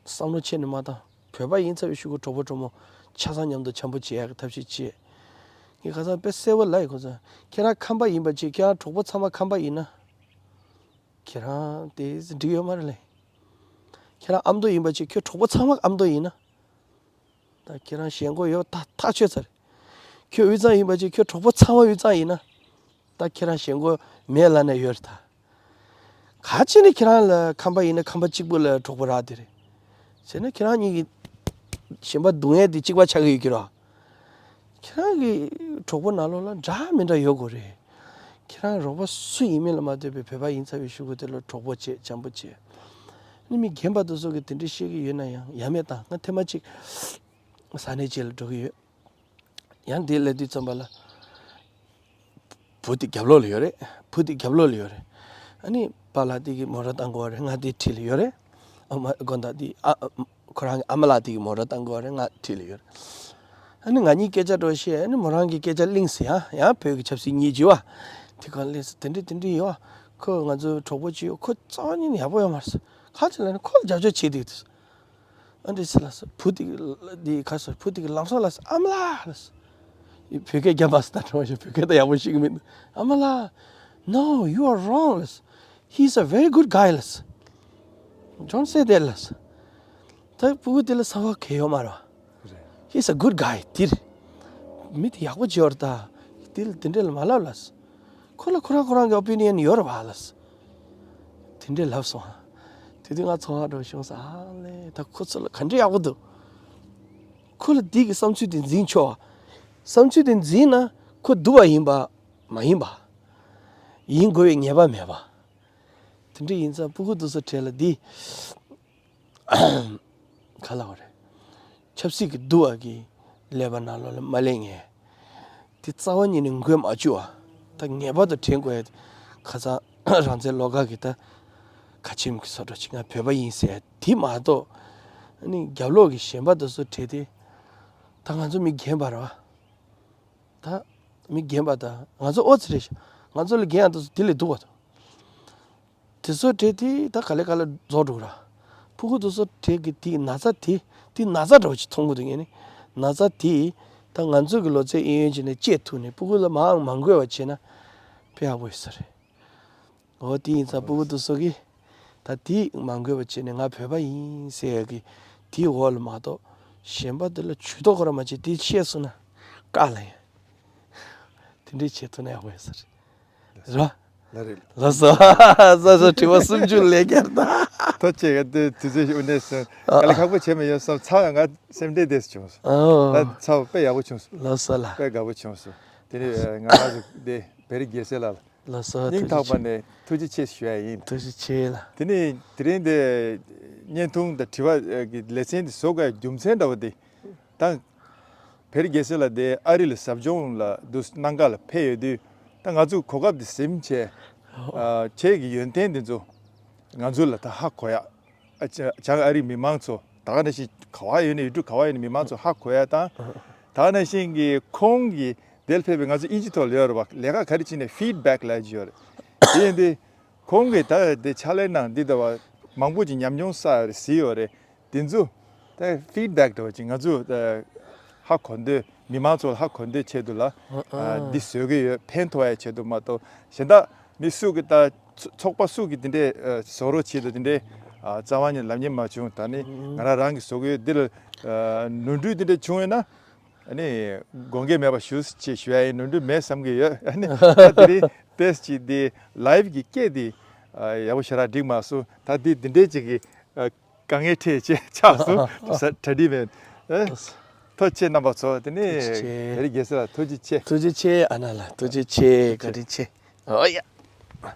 བསམ་བློ་ཆེ་ནས་མ་བཏང་། བོད་པ་ཡིན་ཚར་བའི་གཞུག་གུ་གྲོགས་པོ་གྲོགས་མོ་ཆ་ཚང་མཉམ་དུ་འཆམ་པོ་བྱེད་ཡག་གི་ཐབས་ཤེས་བྱེད། ངས་ཁ་སང་དཔེ་གསལ་པོ་ལབ་ཡོད་ཁོ་ཚོ། ཁྱེད་རང་ཁམས་པ་ཡིན་པ་བྱས་ཁྱེད་རང་གྲོགས་པོ་ཚང་མ་ཁམས་པ་ཡིན་ན། ཁྱེད་རང་དེ་འགྲིག་ཡོད་མ་རེད་ལེ། ཁྱེད་རང་ཨ་མདོ་ཡིན་པ་བྱས་ཁྱོད་གྲོགས་པོ་ཚང་མ་ཨ་མདོ་ཡིན་ན། ད་ཁྱེད་རང་ཞེན་ཁོག་ཡོད་ཐག་ཐག་ཆོད་ཚར། ཁྱོད་དབུས་གཙང་ཡིན་པ་ཅིག་ཁྱོད་གྲོགས་པོ་ཚང་མ་དབུས་གཙང་ཡིན་ན། ད་ཁྱེད་རང་ཞེན་ཁོག་མེད་ལབ་ན་ཡོད་རེད་ད། ག་ཅི་ནས་ཁྱེད་རང་ལ་ཁམས་པ་ཡིན་ན་ཁམས་པ་གཅིག་པུ་ལ་གྲོགས་པོ་རག་དེ་རེད། བྱས་ན་ཁྱེད་རང་གཉིས་ཀྱི་ཞེན་པ་སྡུག་བསྔལ་དེ་གཅིག་པ་ཆགས་ཀྱི་ཡོད་ཀྱི་རེད། ཁྱེད་རང་གི་གྲོགས་པོ་ནང་ལོགས་ལ་འདྲ་མི་འདྲ་ཡོད་དགོས་རེད། ཁྱེད་རང་རོགས་པ་སུ་ཡིན་མིན་ལ་མ་ལྟོས་པའི་བོད་པ་ཡིན་ཚར་བའི་གཞུག་གུ་དེ་ལ་གྲོགས་པོ་བྱེད་འཆམ་པོ་བྱེད། ནི་མི་རྒན་པ་དེ་ཚོ་གི་དེ་འདྲ་བཤད་ཀྱི་ཡོད་ན་ཡང་ཡ་མེད་དང་ང་ཐེངས་མ་གཅིག་ས་གནས་གཅིག་ལ་འགྲོ་གི་ཡོད། ཡང་དེ་སླེབས་དུས་ཙམ་པ་ལ། བུ་དེ་རྒྱབ་ལོགས་ལ་ཡོད་རེད། བུ་དེ་རྒྱབ་ལོགས་ལ་ཡོད་རེད། ཨ་ནི་པཱ་ལགས་དེ་གིས་མོ་ཊ་བཏང་གོ་རེད། ང་དེ་འཁྲིས་ལ་ཡོད་རེད། ཨ་མ་དགོང་དག་དེ་ཨ་ཨ་ཁོ་རང་གི་ཨ་མ་ལགས་དེ་གིས་མོ་ཊ་བཏང་གོ་རེད། ང་འཁྲིས་ལ་ཡོད་རེད། ཨ་ནི་ང་གཉིས་སྐད་ཆ་འདྲ་བཤད། ཨ་ནི་མོ་རང་གི་སྐད་ཆ་གླེང་ཟེར་ཡང་ཡང་བོད་ཀྱི་ཆབ་སྲིད་གཉིས་བྱེད་བ། དེ་ག་གླེང་ཟེར་དེ་འདྲ་དེ་འདྲ་ཡོད་བ། ཁོ་ང་ཚོའི་གྲོགས་པོ་གཅིག་ཡོད། ཁོ་རྩ་བ་ཉིད་ནས་ཡག་པོ་ཡོད་མ་རེད་ཟེར། ག་ཅི་ལབ་ན་ཁོ་ལ་རྒྱབ་སྐྱོར་བྱེད་དུས་དུས། ཨ་འདྲ་ཟེར་ལ་སོ་བུ་དེ་འདི་ཁ་སོ་བུ་དེ་གི་ལམ་སང་ལ་སོ་ཨ་མ་ལགས་ལ་སོ། བོད་སྐད་རྒྱབ་པ་སོ་ད་དྲང་བ་ཞིག་བོད་སྐད་ད་ཡག་པོ་ཤེས་གི་མི་འདུག་ཨ་མ་ལགས། No, you are wrong ལ་སོ། He's a very good guy ལ་སོ། Don't say that ལ་སོ། ད་སྤུ་གུ་དེ་ལ་ཚ་བ་གལ་ཡོད་མ་རེད། He's a good guy དེ་རེད། མི་དེ་ཡག་པོ་བྱེད་ཡོད་རེད་ད། དེ་ལ་དེ་འདྲ་ལ་མ་ལབ་ལ་སོ། ཁོ་ལ་ཁོ་རང་ཁོ་རང་གི་opinion ཡོད་རེད་བ་ལ་སོ། དེ་འདྲས་ལབ་སོང་ཨ། དེ་དུས་ང་ཚོར་བ་འདྲ་བྱུང་སོང་། ཨ་ལས་ད་ཁོ་ཚོ་ལ་ག་འདྲས་ཡག་པོ་འདུག་ཁོ་ལ་འདི་གི་བསམ་ཚུལ་དེ་འཛིན་ཆོག་བསམ་ཚུལ་དེ་འཛིན་ན་ཁོ་སྡུག་པ་ཡིན་པ་མ་ཡིན་པ། ཡིན་དགོས་པའི་ངེས་པ་མེད་པ། དེ་འདྲས་ཡིན་ཙང་སྤུ་གུ་དེ་ཚོ་གྲས་ལ་འདི། ག་ལབ་དགོས་རེད། ཆབ་སྲིད་ཀྱི་འདུ་བ་གི་ཀླད་པ་ནང་ལོགས་ལ་མ་སླེབས་ངེས། དེ་རྩ་བ་ཉིད་ནས་འགོས་མ་བཅུག་ཨ། ད་ངེས་པར་དུ་དྲན་དགོས་ཡ་དེ་ཁ་སང་རང་བཙན་བློ་དགའ་གི་ད་ཁ་ཆེམས་ཀྱི་བཟོ་འདྲ་ཅིག་ང་བོད་པ་ཡིན་ཟེར་ཡ་དེ་མ་གཏོགས། ཨ་ནི་རྒྱབ་ལོགས་ཀྱི་ཞེན་པ་དེ་ཚོ་བྲལ་ཏེ། ད་ང་ཚོ་མི་རྒན་པ་རེད་བ། ད་མི་རྒན་པ་ད་ང་ཚོ་ཨོ་ཙི་རེད་ཤག་ང་ཚོ་ལས་རྒན་ཡག་དེ་ཚོ་དེ་ལས་སྡུག་པ་དང་། དེ་ཚོ་བྲལ་ཏེ་ད་ག་ལེ་ག་ལེ་རྫོགས་འགྲོ་གི་ར། ཕྲུ་གུ་དེ་ཚོ་བྲལ་གི་དེའི་ན་ཚ་དེ་དེ་ན་ཚ་འདྲ་བོ་ཅིག་མཐོང་གི་འདུག་ངས་ནི། ན་ཚ་དེ་ད་ང་ཚོ་གི་ལོ་ཚད་གཡས་གཡོན་བྱས་ནས་བཅད་ཐུབ་ནས་ཕྲུ་གུ་ལ་མང་མ་འགོས་པ་བྱས་ན་དཔེ་ཡག་པོ་ཡོད་ས་རེད། འོ་དེ་ཡིན་ཙང་ཕྲུ་གུ་དེ་ཚོ་གིས་ད་དེ་མ་འགོས་པ་བྱས་ནས་ང་བོད་པ་ཡིན་ཟེར་ཡ་གི་དེའི་འོག་ལ་མ་གཏོགས་གཞན་པ་དེ་ལ་ཇུས་གཏོགས་ཁོ་ར་མ་བྱེད་དེ་བཤད་སོང་ན་དཀའ་ལ་ཡ། དེ་འདྲས་བྱེད་ཐུབ་ན་ཡག་པོ་ཡོད་ས་རེད། ར། ལ་རེད། ལགས་སོ། ལགས་སོ། དྲི་བ་སུམ་ཅུ་ལས་བརྒལ་ད། ཐུགས་རྗེ་ཆེ། དུས་ཚོད་ཞིག་དབུ་འདྲེན་སོང་། ཨ། ག་ལེ་ཁག་པོ་བྱས་མ་ཡོང་བསམ་ཚ་བ་ང་སེམས་ཁྲལ་དེ་བྱུང་སོང་། ཨོ། ད་ཚ་བ་དཔེ་ཡག་པོ་བྱུང་སོང་། ལགས་སོ་ལ། དཔེ་དགའ་པོ་བྱུང་སོང་། དེ་ནས་ང་རང་ཚོ་དེ་བེ་རི་རྒྱལ་སྲས་ལགས་ལ་ལགས་སོ། སྙིང་ཐག་པ་ནས་ཐུགས་རྗེ་ཆེ་ཞུ་ཡ་ཡིན། ཐུགས་རྗེ་ཆེ་ལ། དེ་ནས་དེ་རིང་འདི་བརྙན་ཐུང་དང་དྲི་བ་གི་ལེ་ཚན་འདི་བཟོ་དགོས་རྒྱུ་མཚན་འདྲ་བོ་དེ་ད། བེ་རི་རྒྱལ་སྲས་ལགས་དེ་ཨ་རི་ལ་ཟབ་སྦྱོང་ལ་འདུག་གནང་ག་ལ་ཕེབས་ཡོད་དུས་ད་ང་ཚོ་གོ་སྐབས་དེ་ཟིན་བྱས། ཨ། ཁྱེད་ཀྱི་ཡོན་ཏན་དེ་ཚོ་ང་ཚོ་ལ་ད་ཧ་གོ་ཡ། ཨ་ཅག་ཨ་རིའི་མི་མང་ཚོ་ད་ག་ནང་བཞིན་ག་བ་ཡོད་ནས་ཡུལ་གྲུ་ག་བ་ཡོད་ནས་མི་མང་ཚོ་ཧ་གོ་ཡ་དང་། ད་ག་ནང་བཞིན་གྱི་ཁོང་གི་དེར་ཕེབས་པའི་ང་ཚོ་ཨིན་ཇི་ཐོག་ལ་ཡོད་རེད་བ། ལས་ཀ་ག་རེ་བྱས་ནས་ཕིཌ་བེག་ལབ་ཀྱི་ཡོད་རེད། དེ་ཡིན་དུས། ཁོང་གིས་ད་དེ་ཕྱག་ལས་གནང་འདི་ལྟ་བ་མང་པོ་ཅིག་ཉམས་མྱོང་བསགས་ཡོད་རེད་གཟིགས་ཡོད་རེད། དེ་ཚོ་ད་ཕིཌ་བེག་འདྲ་བ་ཅིག་ང་ཚོ་ད་ཧ་གོ་འདོད་མི་མང་ཚོ་ལ་ཧ་གོ་འདོད་ཆེད་དུ་ལ་ཨ་འདི་བཟོ་གི་ཡོད། ཕན་ཐོགས་ཡ་ཆེད་དུ་མ་གཏོགས་གཞན་དག་མི་སུ་གི་ད་ཚོགས་པ་སུ་གི་དེ་འདྲས་བཟོ་རོགས་བྱེད་དུ་དེ་འདྲས་རྩ་བ་ཉིད་ལབ་མཁན་མ་བྱུང་། ད་ནི་ང་རང་རང་གིས་བཟོ་གི་ཡོད། འདི་ལ་ནོར་འཁྲུལ་དེ་འདྲས་བྱུང་ཡོད་ན། ཨ་ནི་དགོངས་འགལ་མེད་པ་ཞུ་ཅེས་ཞུ་ཡ་ཡིན། ནོར་འཁྲུལ་མེད་བསམ་གྱི་ཡོད། ཨ་ནི་ད་དེ་རིང་ཏེས་ཅིག་འདི་ལའིབ་གི་སྐད་འདི་ཡག་པོ་ཞེ་དྲག་འགྲིག་མ་སོང་། ད་འདི་འདི་འདྲས་ཅིག་གི་དཀའ་ངལ་འཕྲད་ཅེས་ཆགས་སོང་། གྲ་སྒྲིག་མེད། ཐུགས་རྗེ་ཆེ་རྣམ་པ་ཚོ། དེ་ནི་ཐུགས་རྗེ་ཆེ། བེ་རི་རྒྱལ་སྲས་ལགས་ཐུགས་རྗེ་ཆེ། ཐུགས་རྗེ་ཆེ་ཨ་ན་ལགས། ཐུགས་རྗེ་ཆེ། བཀའ་དྲིན་ཆེ། ཨོ་ཡ།